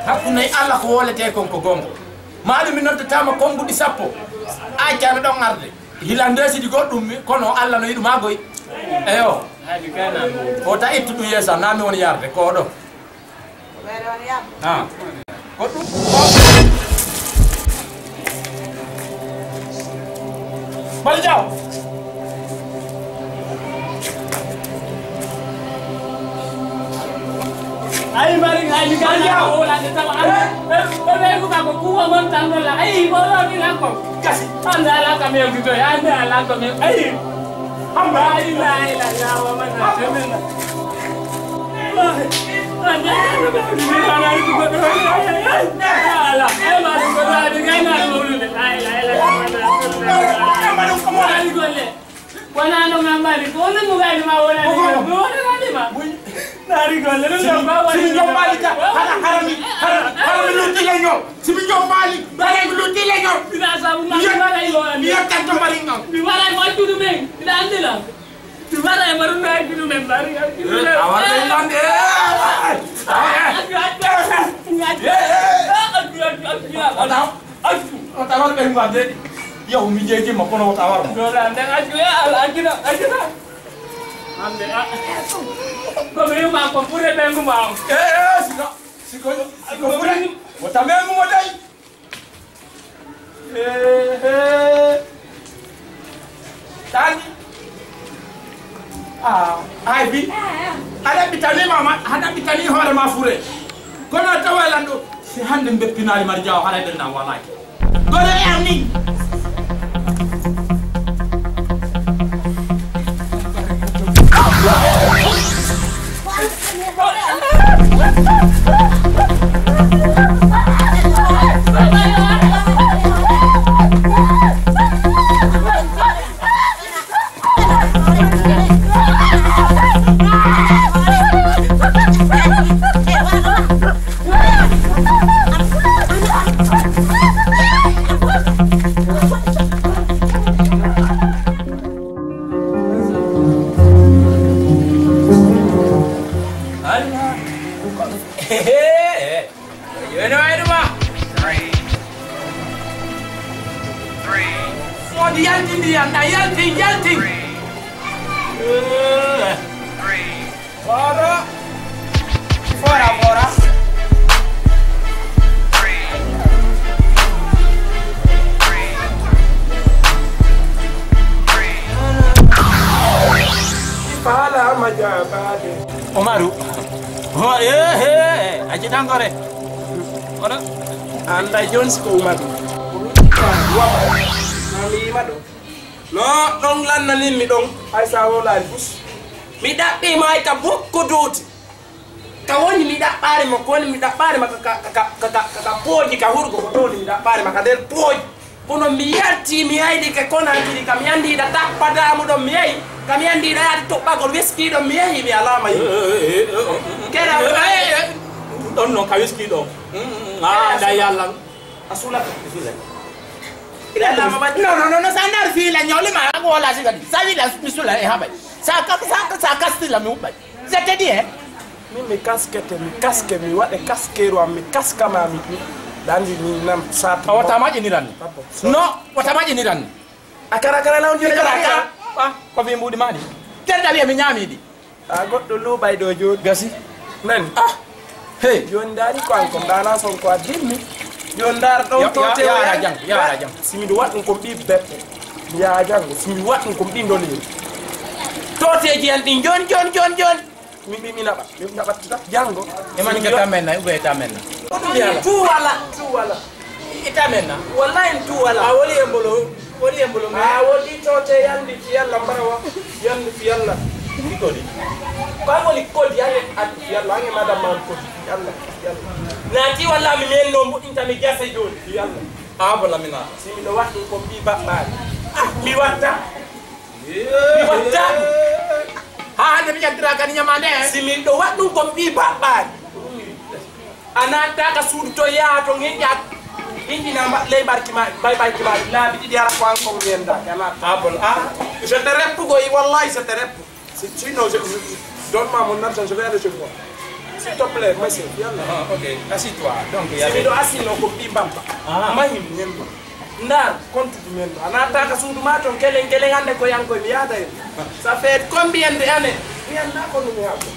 Hakkunde e Allah ko wooletee kon ko goonga. Maaɗum mi noddataama konnguɗi sappo. Accano ɗon arde. Hilandeesiji goɗɗum mi, kono Allah no yiɗu maa goy. Eyo. O ta ittu ɗum yeesa, naa mi woni yarde, ko ɗo. Ah. Ko ɗum. Bari Jaw. Ay, Mari, ay, mi ganda ko wala de tawa. Eh? Eh, eh, eh, ko ko kuwa mon tan la. Ay, ko do ni la ko. Kasi. Anda ala ka me gito, anda ala ka me. Ay. Hamba. Ay, la, ay, la, la, wa man na temen. Wonano ngam mari ko onon mo gayni ma wonani ma wonani ma. Naari golle ɗum ɗo ba woni. Sini jombaali ka. Hara hara. Leñol, si mi ñow faali, bare ko lutti leñol. Ina sabu ma mi waray lo. Mi yettanto mari ngam. Mi waray mo accudu men. Ina andila. Mi waray mo ɗum accudu men, mari accudu men. A waray ngam de. Accu, accu, accu. Accu, accu, accu. Accu. O tawar ɓe ngam de. Yaw mi jeeji ma kono o tawar mo. Dola nden accu, ya, accu, accu. Hande a. Ko mi yuma ko ɓure ɓe nguma. Eh, sika. Siko, siko fure. Wota men mo dai. Eh, eh. Tani. Ah, ay bi. Ada bitani mama, ada bitani hore ma fure. Kono tawa lando. Si hande mbe pinali marjaw hara den na walaki. Gore e am ni. Wodi yalti ndiyam na yalti yalti. Fora. Fora, fora. Fala majabade. Omaru. Ho, eh, eh, eh, aji dangore. Ona. Anda Jones ko Umaru. Wama. Mami mado. No, ɗon lannanin mi ɗon, hay sa wowlaali fus. Mi ɗaɓɓii ma hay ka bukku duuti. Ka woni mi ɗaɓɓaari ma, ko woni mi ɗaɓɓaari ma ka, ka, ka pooji, ka hurgo, ko ɗon mi ɗaɓɓaari ma ka nder pooji. Kono mi yalti, mi yaydike Konankiri, ka mi anndiiɗa tappa daamu ɗon mi yahi, ka mi anndiiɗa yaade toɓɓagol wiski ɗon mi yahi, mi alaama yimɓe. Kera ɗum ɗon non ka wiski ɗon. Ah, nda yallan. A suulata? Mi suulay. Ila lama ba. No, no, no, no, sa nar fi la ñoli ma ko wala si gadi. Sa wi la mi suula e habay. Sa ka, sa ka, sa ka stila mi ubay. Je te dis, hein. Mi, mi casquette, mi casque, mi waɗe casqueru am, mi kaskama mi. Dandi mi nam sa. A wata maji ni ran. No, wata maji ni ran. A kara kara law joni kara ka. Ah, ko fi mbudi mani. Tenda wi mi ñami di. A goɗɗo luuɓay ɗo jooni. Gasi. Nani? Ah! Hey! Jooni ndaari ko an ko mbaala son ko a dimmi. Jooni ndaar ɗon. Ya, ya, toote o yaara yan. Jang, yaara jang. Si miɗo waɗ ɗum ko ɓii beppe. Mi yaha janngo. Si mi waɗ ɗum ko ɓii ndoleeri. Tooteeji an ɗin jooni, jooni, jooni, jooni. Mi, mi, mi naɓa. Mi naɓattata janngo. E man ka tamen na, ube tamen na. Ko ɗum yala. Tuwala, tuwala. Ita men na. Wallahi en tu wala. A woli e mbolo, woli e mbolo me. A woli to te yandi fi yalla mbarawa. Yandi fi yalla. Ki kodi? Ba woli kodi yandi at fi yalla. Ange madam man kodi fi yalla. Fi yalla. Na ti walla mi men no mbu inta mi jase joni fi yalla. A bola mina. Si mi do wati ko bi ba ba. Ah, mi watta. Mi watta. Ha hande mi yantira kan nyamande. Si mi do watu ko bi ba ba. A naattaa ka suudu to yaha to ngeƴƴa. Injina mba-, ley barki ma, bay barki ma, laabi ɗiɗi hara ko an kon ngendaaki, a naattaa. Ah, bon, ah. Je te répète, wallahi, je te répète. Si, sinon, je, je, donne-moi mon argent, je vais aller chez moi. S'il te plaît, monsieur, yalla. Ah, ok. Assis-toi. Donc, il y a... Si miɗo asino ko ɓi mbampa. Ah. Mahim ñembo. Ndaar, compte du men. A naattaa ka suudu ma ton, kelen, kelen, hande ko yankoy, mi yaada en. Ça fait combien d'années? Mi anndaa ko no mi haɓɓo.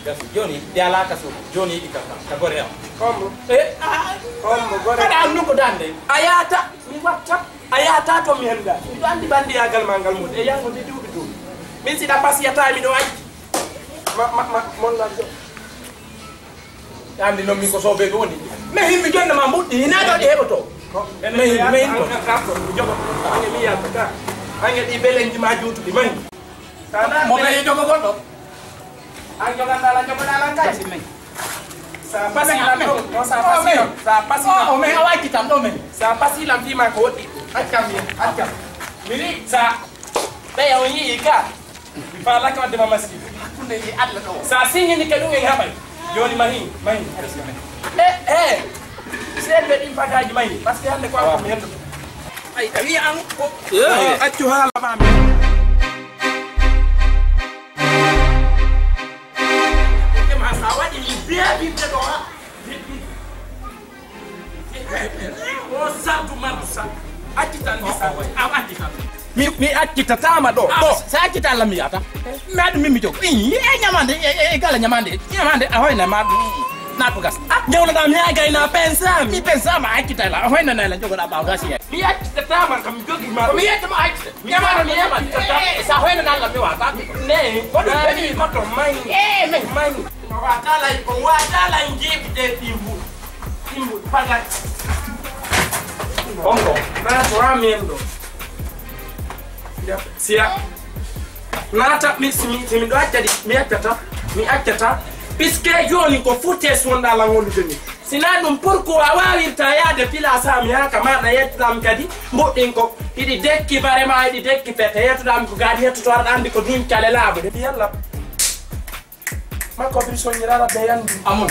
Gasi, jooni, ɗi alaa ka suudu. Jooni, yiɗi ka, ka, ka gore am. Hombo? Eh, ah, hombo gore? Kaɗa am nokko dande. A yaata, mi watta. A yaata to mi henda. Miɗo anndi banndiyagal ma ngal mon. E yango de duuɓi duuɓi. Min siɗa pasiyata, miɗo acci. Ma, ma, ma, mon la jo. Anndi non min ko sobe ɗo woni. Mais himmi jonne ma mbuɗɗi, hina ɗo ɗi heɓoto. Mais himmi, mais himmi. An, an, an, an, jogo. Ange mi yaata ka. Ange ɗi belenji ma juutuɗi, mani. Mo ɓe jogo goɗɗo. An joganɗa lan, jogoɗa lan kay. Kasi men. Sa pasi lan ɗo, non, sa pasi lan, sa pasi lan. O men, a wawi kitam ɗo men. Sa pasi lan fima ko woɗɗi. Accam mi, accam. Mi wi sa ɓeya on yi'i ka. Fa lakka wadde ma masi. Hakkunde e Allah ɗo. Sa siñini ke ɗum en haɓay. Joni mahi, mahi. Eh, eh. Seeɗa ɗin bagaaji mayri, parce que hannde ko an ko mi hendoto. Ay, a wiya an ko. Accu haala ma mi. Ema sa waɗi mi beebirde ɗo ha. O sardu mardu sa. Accitan mi sa. Aw accitan. Mi, mi accitatama ɗo. Ɗo. Sa accita Allah mi yata. Mi haɗu min mi jogo. Ii, e ñamande, e, e, e gala ñamande. Ñamande, a hoyna ma. Naatu gas. Ah, ñawna ɗam he a gayna pensami. Pensama accita la. A hoyna na la jogo da ba gasi. Mi accitatama kam jogi ma. Mi yetta ma accita. Mi yamana mi yamana. Eh, sa hoyna na la mi wata. Ne, ko ɗum woni mi goɗɗo may. Eh, men. May. No wata la, ko wata la jibi de ɗimbu. Ɗimbu pagat. Ongo. Na to amen ɗo. Siya. Naata mi, si mi, si miɗo accadi, mi accata, mi accata. Puisque jooni ko foutes wonɗa lan wondude min. Sina ɗum pourquoi a wawirta yaade pila sa mi haka maɗa yettuɗam kadi, mbuɗɗin ko hiɗi dekki bare ma, hiɗi dekki pete, yettuɗam ko gaadi hettoto aɗa andi ko duñ cale laaɓude. Yalla. Makko bi soñirara be yandi. Amon.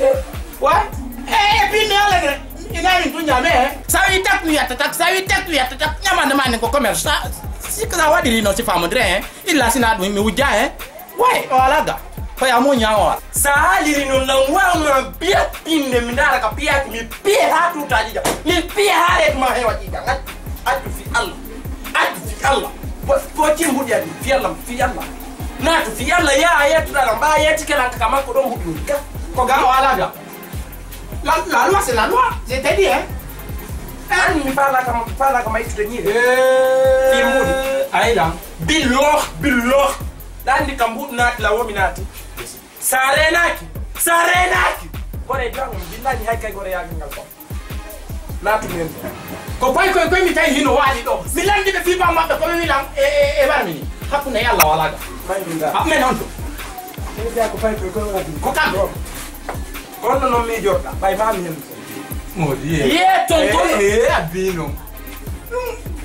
Eh, wa? Eh, eh, bi mi ala ne. Ina min dunya me. Sa wi tak mi yatta tak, sa wi tak mi yatta tak. Ñamande mande ko commerce. Sa, si ka waɗiri no si famodre, eh. Illa sina ɗum mi wujja, eh. Way, o alaga. Ko ya mo ñawo. Sa haliri no lan wa ma biya pinde mi dara ka piya mi piya ha tuta jija. Mi piya ha ret ma hewa jija. Ngat. Addu fi Allah. Addu fi Allah. Ko, ko cimbuɗi adi fi Allah, fi Allah. Naatu fi Allah ya a yettuɗa ɗam, ɓa yetti kala ka makko ɗon huɗi ka. Ko ga o ala ga. La, la loi, c'est la loi. Je t'ai dit, hein. An mi fala kam, fala kam ittude ñiiɓe. Eh, fi mbuɗi. Ayla. Billah, billah. Ɗan ndi kam mbuɗi naati la womi naati. Sa renaki, sa renaki. Gore jangum, billahi hay kay gore yagal ngal ko. Naatu men. Ko koy koy koy mi tawi hino waali ɗo. Mi landi ɓe fii bam maɓɓe ko ɓe wilan e, e, e warmi ni. Hakkunde e Allah wala ga. May min da. Ah, men on to. Min da ko fay koy koy waali. Ko kamɓe. Kono non mi jotta. Bay ma mi hen. Modi. Ye ton ko. Eh, eh, abino.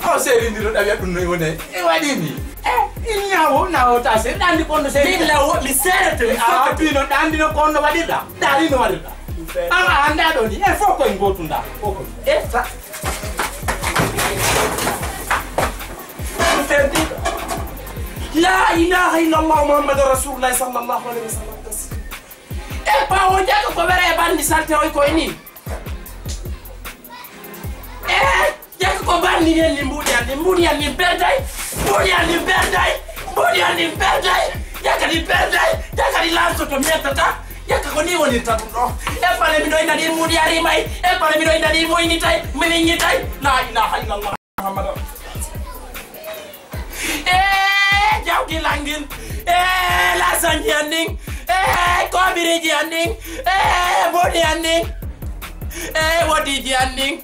O seeri ndiro ɗawi ɗum no wone. E waɗi ni. Eh, il ñawo na o ta se ɗandi kondo se. Min lawo mi seerete mi. Ah, abino ɗandi no kondo waɗirɗa. Ɗari no waɗirɗa. An a anndaa ɗo ni, e fof koye ngootu ndaa. Fof koye. E fa-, la ilaha illallah Muhammadu Rasulullah sallallahu alaihi wasallam. E ɓaawo jaka ko were e banndi salte oy koye ni. E Jaka ko banni hen ni mbuɗi an ni, mbuɗi an ni berday, mbuɗi an ni berday, mbuɗi an ni berday, jaka ni berday, jaka ni lanso to mi yettata, jaka ko ni woni ta ɗum ɗo. E fale mi ɗo ina ɗi mbuɗi ari may, e fale mi ɗo ina ɗi moyni tay, mi miññi tay. La ilaha illallah Muhammad. E jawdi langin, e lasañi an ɗin, e kobiriji an ɗin, e mbuɗi an ɗin, e wodiji an ɗin.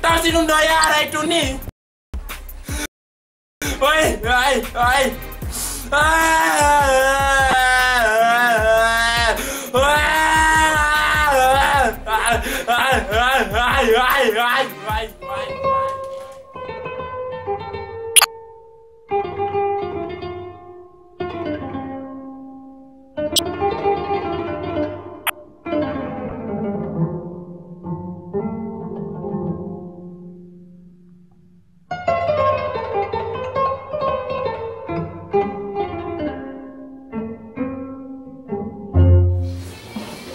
Taw si ɗum ɗo yaaray tun ni. Oy, oy, oy.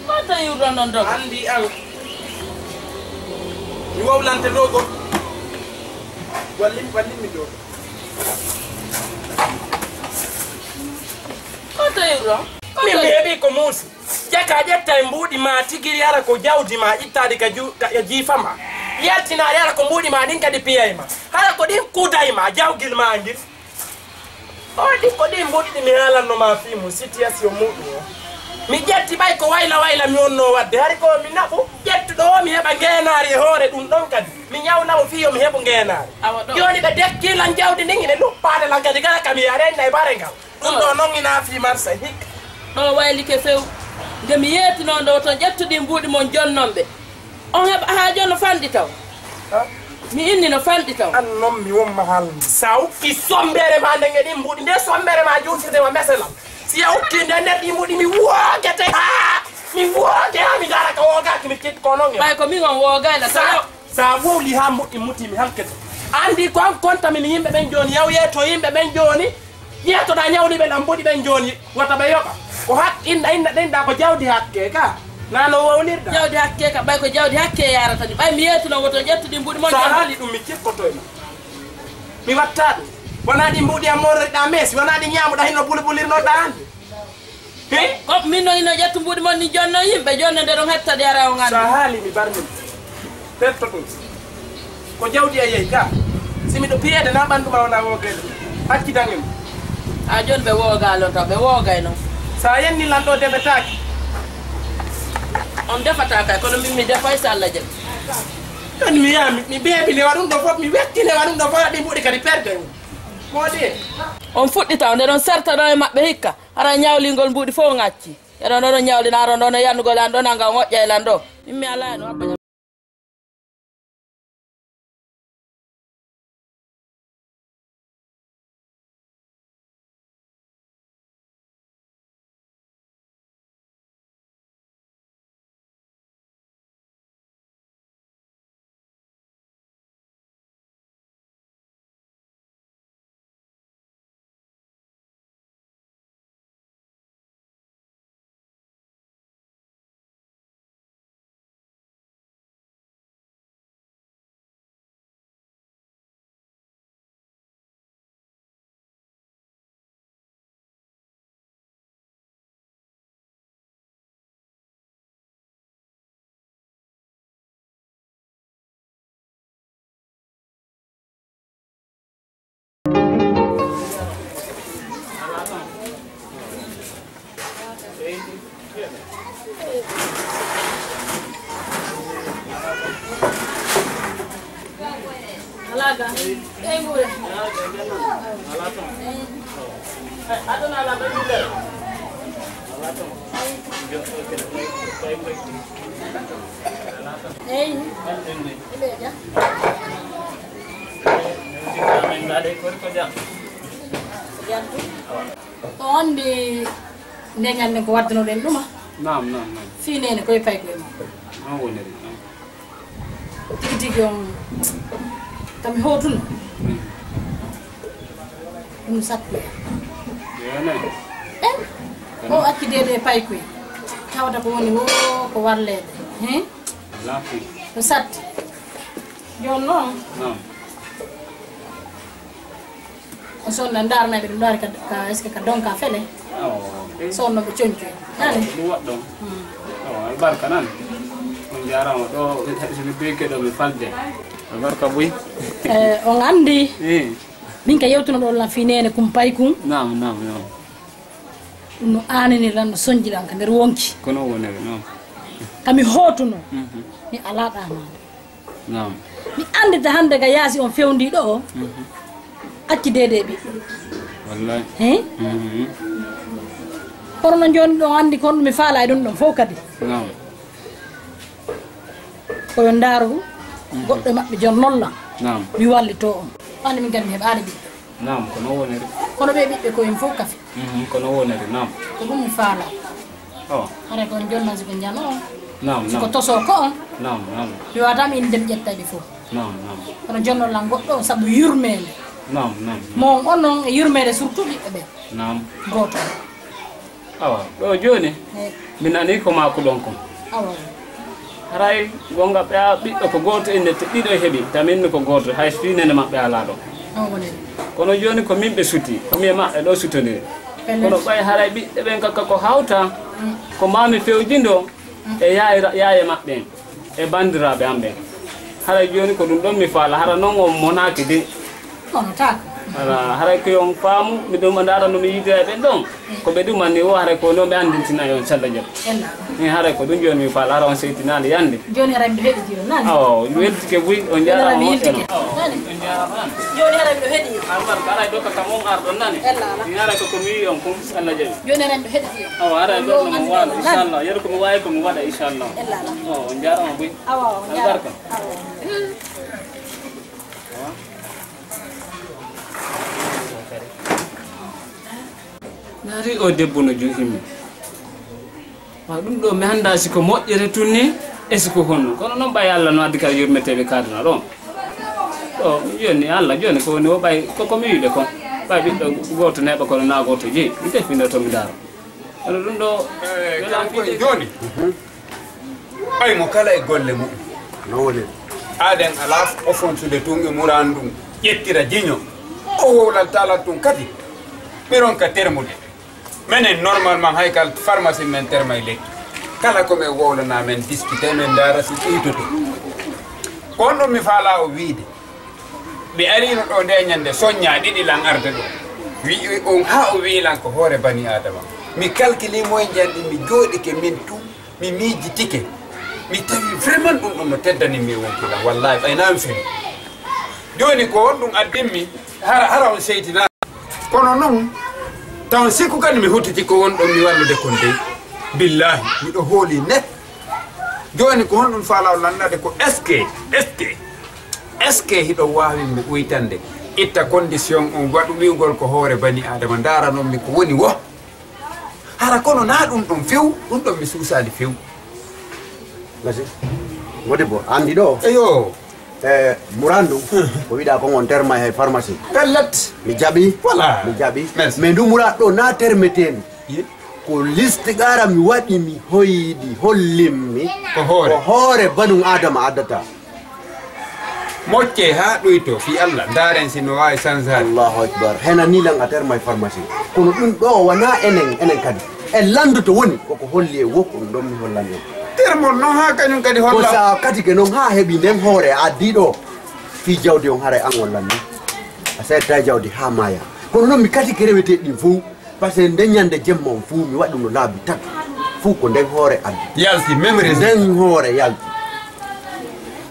Ko tawi wuro noon dogo? Anndi an. Mi wowlante dogo. Wallim, wallim mi dogo. Ko tawi wuro? Min mi heɓi ko muusi. Jaka ƴetta e mbuuɗi ma tigiri, hara ko jawdi ma ittaade ka ju-, ka, ka jiifa ma. Yaltinaade, hara ko mbuuɗi ma ɗin kadi piyay ma. Hara ko ɗin kuday ma, jawgil ma ngil. O ɗi ko ɗin mbuuɗi ɗi mi haalanno ma fii mum, situation muɗum o. Mi ƴetti ɓay ko wayla wayla mi wonno waɗde. Hari ko mi naɓu, ƴettuɗo o mi heɓa ngeenaari e hoore ɗum ɗon kadi. Mi ñawna mo fii yo mi heɓu ngeenaari. Awa ɗo. Jooni ɓe dekki lan jawdi ndin, ine luppaade lan kadi kala ka mi yarenna e bare ngal. Ɗum ɗo noon ina fii marsa hikka. Ɗo waylike few. Nde mi yeetinoo ɗo toon, ƴettuɗi mbuuɗi mon jonnon ɓe. On heɓa haa jooni no fanɗi taw. Ha? Mi inni no fanɗi taw. An noon mi won ma haalde. Sa ukki sombere ma nden e ɗin mbuuɗi, nde sombere ma juutirde ma meselam. Si a ukki nde nder ɗi mbuuɗi mi woogete. Ha! Mi woote haa mi ndaara ka woogaaki, mi kiɗ ko non. Ɓay ko min on woogayla, so Sa, yo- sa wowli haa moƴƴi muti mi halkete. Anndi ko an konta min yimɓe ɓen jooni, yaw yeeto yimɓe ɓen jooni. Yeetoɗaa ñawliiɓe lambuɗi ɓen jooni, wata ɓe yoɓa. Ko hak-, inna, inna, ɗenɗa ko jawdi hakke ka. Naa no wowlirɗa. Jawdi hakke ka, ɓay ko jawdi hakke yarata ni. Ɓay mi yeetuno woto ƴettu ɗi mbuɗi mon Sa jawdi. Haali ɗum mi cikkoto e ma. Mi watta ɗum. Wonaa ɗi mbuɗi am moroyɗaa meesi, wonaa ɗi ñaamuɗaa hinno bulbulirnoɗaa hannde. He? Ko min no ino ƴettu mbuɗi mon ni jonno yimɓe, jonno nde ɗon hetta de ara on anndi. Sa haali mi barmin. Hetto ɗum. Ko jawdi a yehi ka. Si miɗo piyeede na ɓanndu ma wona woogede. Accidan en. A jon ɓe woogalon taw, ɓe woogay non. Sa yenni lan ɗo defetaaki. On defata kay, kono min mi defay so Allah jaɓi. Ɗon mi yaha, mi, mi beebi ne waɗum ɗo fof, mi wetti ne waɗum ɗo fof, ɗi mbuɗi kadi perde. Moodi. On fuɗɗita, on ɗon serta ɗo e maɓɓe hikka. Hara ñawlingol mbuɗi fof ŋacci. Eɗon ɗon ñawlina, aron ɗon e yannugol an ɗon, anga moƴƴa e lan ɗo. Min mi alaa no abba. Alaa ga. Ɓeynguure. Aduna alaa ɓeynguure. Eyi. Ɓe jam. Jam. Ko anndi nde ñande ko waddanoɗen ɗuma. Naam, naam, naam. Fii neene koye paykoye mum. Noon woniri, naam. Tigi tigi on, kam mi hootuno. Mm. Ɗum sappo. Yeene. Eh? Ko acci deede e paykoye. Tawata ko woni wo ko warleede. He? Laafi. Ko satti. Jooni noon. Naam. O sonna ndaarnayɓe ɗum ɗaari ka, ka, est-ce que ka donka fele? Awa. Sonno ɓe coñcoy. Nani? Ɗum waɗɗon. Hmm. Awa, albarka nan. On jaaraama ɗo, so mi beke ɗo mi falde. Albarka buy. Eh, on anndi. Eh. Min ka yewtuno ɗo lan fii neene kum pay kum. Naam, naam, naam. Ɗum no aanini lan, no sonji lan ka nder wonki. Kono wonere, naam. Ka mi hootuno. Mhm. Mi alaa ɗaanaade. Naam. Mi anndita hannde ga yaasi on fewndii ɗo o. Mhm. Acci deede e ɓiɓɓe. Wallahi. He? Mhm. Kono no jooni ɗon anndi kon mi faala e ɗum ɗon fof kadi. Naam. Ko yo ndaaru. Mhm. Goɗɗo e maɓɓe jon nolla. Naam. Mi wallito on. Anndi min kadi mi heɓaani ɓiɓɓe. Naam, ko noon woniri. Kono ɓe ɓiɓɓe ko en fof kafe. Mhm, ko noon woniri, naam. Ko ɗum mi faala. Oh. Hare ko on jonna si ko njano on. Naam, si ko naam. Toso ko on. Naam, naam. Mi wata mi inde mi ƴetta ɓe fof. Naam, naam. Kono jonno lan goɗɗo on sabu yurmeende. Naam, naam. Mo on noon e yurmeende surtout ɓiɓɓe ɓe. Naam. Gooto. Awa, ɗo jooni, eh, mi nanii ko maakuɗon kon. Awa. Haray gonga ɓeya ɓiɗɗo ko gooto, innde te ɗiɗo heɓi, tamin ko gooto, hay fii nene maɓɓe alaa ɗo. Awa, wonani. Kono jooni ko min ɓe suti, ko mi e maɓɓe ɗo sutondiri. Pellet. Kono ɓay haray ɓiɓɓe ɓen kakka ko hawta, mm, ko maa mi fewjindo, mm, e yaayra-, yaaye maɓɓe en. E banndiraaɓe am ɓen. Haray jooni ko ɗum ɗon mi faala, hara non on monaaki de. Monotaako. Alaa, haray ko yo on faamu, mi ɗum ndaara no mi yiidira e ɓen ɗon. Ko ɓe ɗuman ni o, haray ko non ɓe anndintina e on salla jam. Ella. Ni haray ko ɗum jooni mi faala, hara on seytinaali yande. Jooni haray miɗo heɗi jiro, nani? Awa, mi weltike buy, on jaaraama moƴƴo non. Nani? On jaaraama nani? Jooni haray miɗo heɗi. Albarka, haray doka kam on arɗon nani? Ella, ala. Ni haray ko ko mi wi'i on kon, salla jam. Jooni haray miɗo heɗi jiro. Awa, haray ɗon no mo waalo, inchallah. Yeru ko mi waawi ko mi waɗa, inchallah. Ella, ala. O, on jaaraama buy. Awa, on jaaraama. Albarka. Awa. Naari o debbo no juhimi. Wa ɗum ɗo mi anndaa si ko moƴƴere tun ni, e si ko honno. Kono noon ɓay Allah no addi kala yurmeteeɓe kaadana ɗon. Ɗo, jooni Allah, jooni ko woni o ɓay, ko ko mi wiɓe kon. Ɓay ɓiɗɗo gooto neeɓa kono naa gooto jeyi. Mi tefino to mi ndaaro. Kono ɗum ɗo, Eh, wela kanko fiide. E jooni. Ɓay mo kala e golle mum. No woni? Aaden alaa o fonsude tun e muraan ɗum. Ƴettira jiño. O wowlal taalat tun kadi. Ɓe ronka termude. Menen normalement hay kal pharmacie men termay lekki. Kala ko men wowlana men diskite men ndaara si ƴuytoto. Ko on ɗum mi faalaa o wiide. Mi ariino ɗo nde ñande soññaa ɗiɗi lan arde ɗo. Wi on haa o wi'i lan ko hoore bani Adama. Mi kalkili moye njanɗi mi jooɗike min tun mi miijitike. Mi tawi vraiment ɗum ɗum no teddani mi wonki lan. Wallahi ɓay naan fini. Jooni ko on ɗum addimmi hara hara on seytina. Kono noon, taw sikku kadi mi huttiti ko won ɗon mi wallude kon dey. Billahi, miɗo hooli net. Jooni ko honɗum faalaa lannade ko est-ce que, est-ce que, est-ce que hiɗo waawi mi uytande, itta condition on, waɗu wi'ugol ko hoore bani Aadama, ndaara non mi ko woni wo? Hara kono naa ɗum ɗon few, ɗum ɗon mi suusaali few. Merci. Modibbo, anndi ɗo? Eyo. E murandu, ko wiɗa kon on terma e pharmacie. Pellet. Mi jaɓi. Voilà. Mi jaɓi. Merci. Mais ndu murad ɗo na termetemi. Ye. Ko listiqara mi waɗi mi hoyɗi hollimmi. Ko hoore. Ko hoore banum Adama addata. Mocce haa ɗoyto fi Allah, ndaaren si no waawi sansaade. Allahu akbar. Hena ni lan a terma e pharmacie. Kono ɗum ɗo wana enen, enen kadi. E lanndo to woni, koko holli e wokku ɗum ɗon mi hollan en. Termol non haa kañum kadi ko holla. Sa kadi ke non haa heɓi nden hoore a addi ɗo. Fii jawdi on haray an hollan ni. A seetta e jawdi haa maaya. Kono non mi kadi ke rewete ɗin fow. Parce que nde ñande jemma on fow mi waɗi ɗum no laabi tati. Fow ko nden hoore addi. Yalti même résultat. Nden hoore yalti.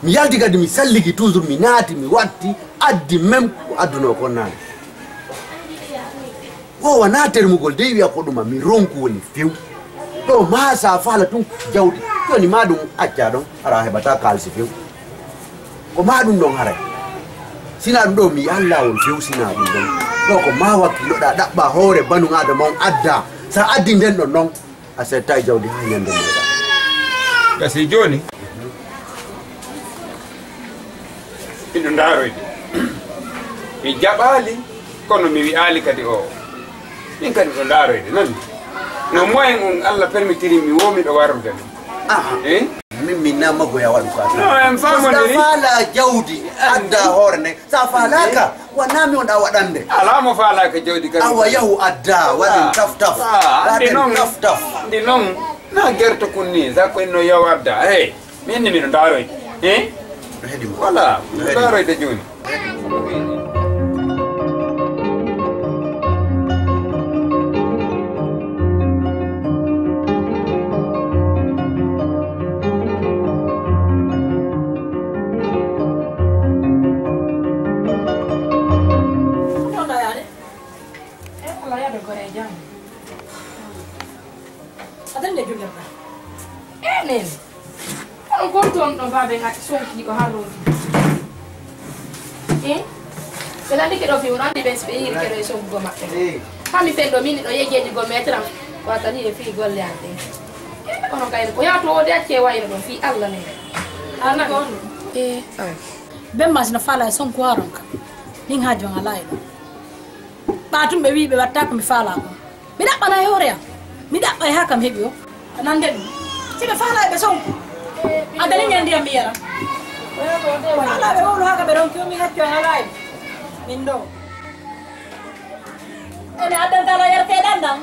Mi yalti kadi mi salligi toujours mi naati mi watti addi même ko addunoo kon naane. Ko wona termugol dey wiya ko ɗuma mi ronku woni few. Ɗo ma sa faala tun jawdi. Joni ma ɗum acca ɗon hara heɓata kaalisi few. Ko ma ɗum ɗon haray. Sina ɗum ɗo mi Allah on few sina ɗum ɗon. Ɗo ko ma wakkiloɗa ɗaɓɓa hoore banu Adama on adda. Sa addi nden ɗon non. A settaay jawdi haa ñande meeɗa. Gasi jooni. Miɗo ndaaroyde. Mi jaɓaali, kono mi wi'aali kadi o. Min kadi miɗo ndaaroyde, nani? No moyen on Allah permitiri mi wo miɗo warrude. Aha. Eh? Min mi na magoya waɗu ka. No, en faamondiri. Sa faala jawdi, adda hoore nde. Sa faalaaka, wona mi on ɗa waɗande. Alaa mo faalaaka jawdi kadi. Awa yahu adda, waɗen taf taf. Ah, andi waɗen non, taf taf. Andi non, na gerto kun ni, sa ko en no yahu adda. Hey, min ni miɗo ndaaroyde. Eh? No heɗi mo. Voilà, no heɗi mo. Ndaaroyde jooni. Ɗon ɗo yaade? E Allah yaade gore e jam. A dañde jullirɗa? E nene. Kono gonto on ɗo baabe ngati sonkiiɗo haa rooti. Eh? Ɓe lanndike ɗo few, ɗo anndi ɓen si ɓe yiiri keɗo e sonkugo maɓɓe. Eh. Haa mi fen ɗo, min ɗo yegeeji goo meetram, watani e fii golle an ɗen. Eh, kono kayre ko yaato wode accee wayno ɗon fii Allah ne. Arna ko on ɗum? Eh, aw. Ben mas no faala e sonku haa ronka. Min haa jon alaa e ɗum. Ɓaatum ɓe wii ɓe watta ko mi faala ko. Mi ɗaɓɓana e hoore am. Mi ɗaɓɓa e haa kam heɓi o. A nande ɗum. Si ɓe faalaa ɓe sonku. A dani ñandi am mi yara. Faalaa ɓe wowlu haa ka ɓe ronki o mi haccu an alaa e. Min ɗo. Ene addanta la yarte ɗan ɗan.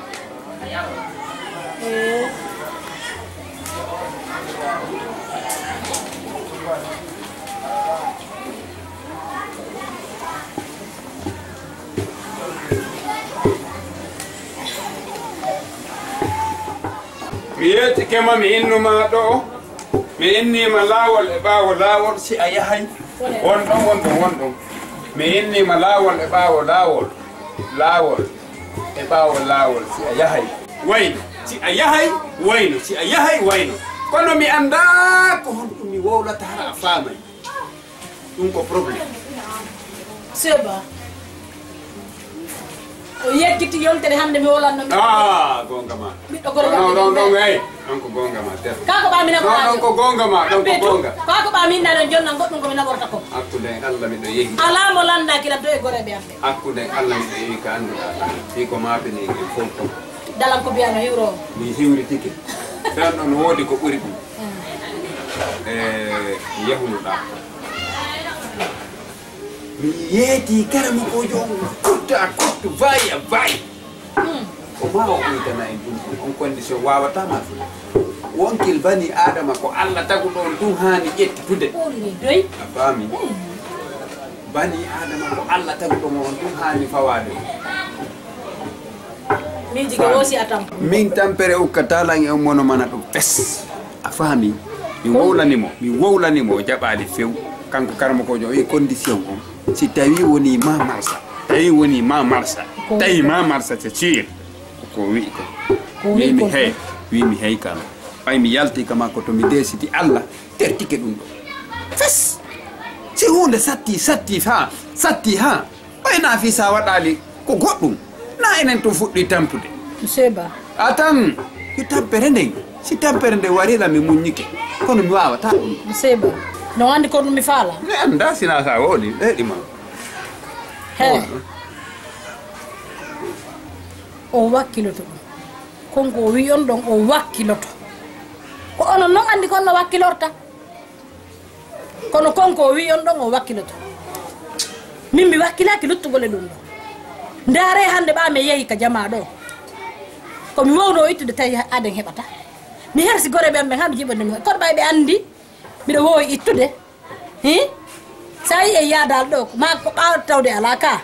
Eh. Mi yeetike ma, mi innuma ɗo, mi innima laawol e ɓaawo laawol, si a yahay, won ɗon, won ɗon, won ɗon. Mi innima laawol e ɓaawo laawol, laawol e ɓaawo laawol, si a yahay, wayno, si a yahay, wayno, si a yahay, wayno. Kono mi anndaa ko honɗum mi wowlata hara a faamay. Ɗum ko problème. Seba. O yeggiti yontere hannde mi wolanno mi. Ah, gonga ma. Ɓiɗɗo gorko non, non, non, hey, ɗon ko gonga ma, ter. Kako ɓa mi naɓora. Non, ɗon ko gonga ma, ɗon ko gonga. Kako ɓa min naɗon jonna goɗɗum ko mi naɓorta ko. Hakkunde en Allah miɗo yehi. Alaa mo lanndaaki lan to e goreeɓe am ɓe. Hakkunde en Allah miɗo yehi ka annduɗaa ɗaa. Fii ko maapini en fof ko. Dalan ko mbiyaa no hiwroo. Mi hiwritike. Tan ɗon woodi ko ɓuri ɗum. Mm. E, yahunoɗaa. Mi yeeti karamokoojo on kuttu a kuttu, vayi a vayi. Hmm. Ko maa o ɓuytana en ɗum ɗum, on condition waawataa ma. Wonkil bani Aadama ko Allah taguɗo on ɗum haani ƴettitude. Ɓuri doy. A faami? Hmm. Bani Aadama ko Allah taguɗo mo on ɗum haani fawaade. Miiji ko woosi a tampo. Min tampere ukka talange on mono mana ɗum fes. A faami? Mi wowlani mo, mi wowlani mo, o jaɓaali few. Kanko karamokoojo o wi'i condition on. Si tawi woni ma marsa, tawi woni ma marsa, ko tawi ma marsa, c'est sûr. Ko wi'i ko. Ko wi'i wi'mi ko. Hey, wi'mi hey kala. Ɓay mi yalti ka makko to mi deesiti Allah, tertike ɗum ɗo. Fes! Si huunde satti, satti fa, satti ha. Ɓay naa fii sa waɗaali ko goɗɗum, naa enen tun fuɗɗi tampude. Monsieur Ba. A tan, yo tampere nden, si tampere nden wari la mi muññike, kono mi waawataa ɗum. Monsieur Ba, no anndi ko ɗum mi faala? Mi anndaa si naa sa wowli, ɓeyɗi ma. He. Wowla. O wakkiloto ɗum. Kon ko o wi'i on ɗon, o wakkiloto. Ko onon non anndi ko Allah wakkilorta. Kono kon ko o wi'i on ɗon, o wakkiloto. Min mi wakkilaaki luttugol e ɗum ɗo. Ndaaree hannde ɓaa mi yehi ka jamaa ɗo. Ko mi wowno ittude tawi aden heɓata. Mi hersi goreeɓe am ɓen haa mi jiɓande mi. Kono ɓay ɓe anndi miɗo woowi ittude. Hi? Sa yi'i e yaadaal ɗo, ma ko ɓaawo tawde alaa ka.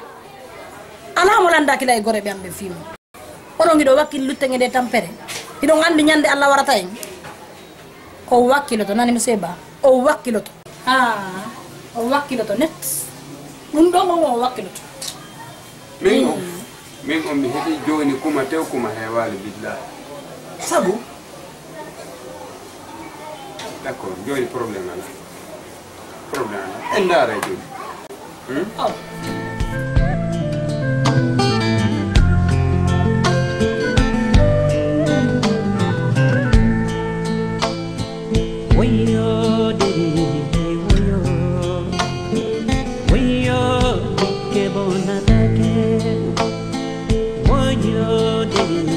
Alaa mo lanndaaki la e goreeɓe am ɓen fii mum. Onon hiɗo wakkili luttege nde tampere. Hiɗon anndi ñande Allah warata en. O wakkiloto, nani monsieur Ba? O wakkiloto. Ah, o wakkiloto net. Ɗum ɗon on o wakkiloto. Min on, min on mi heɓi jooni kuma tew kuma heewaali billahi. Sabu? D'accord, jooni problème alaa. Problème alaa. En ndaara e jooni. Hmm? Oh. Woyo debbi, woyo. Woyo dikke bonatake. Woyo debbi.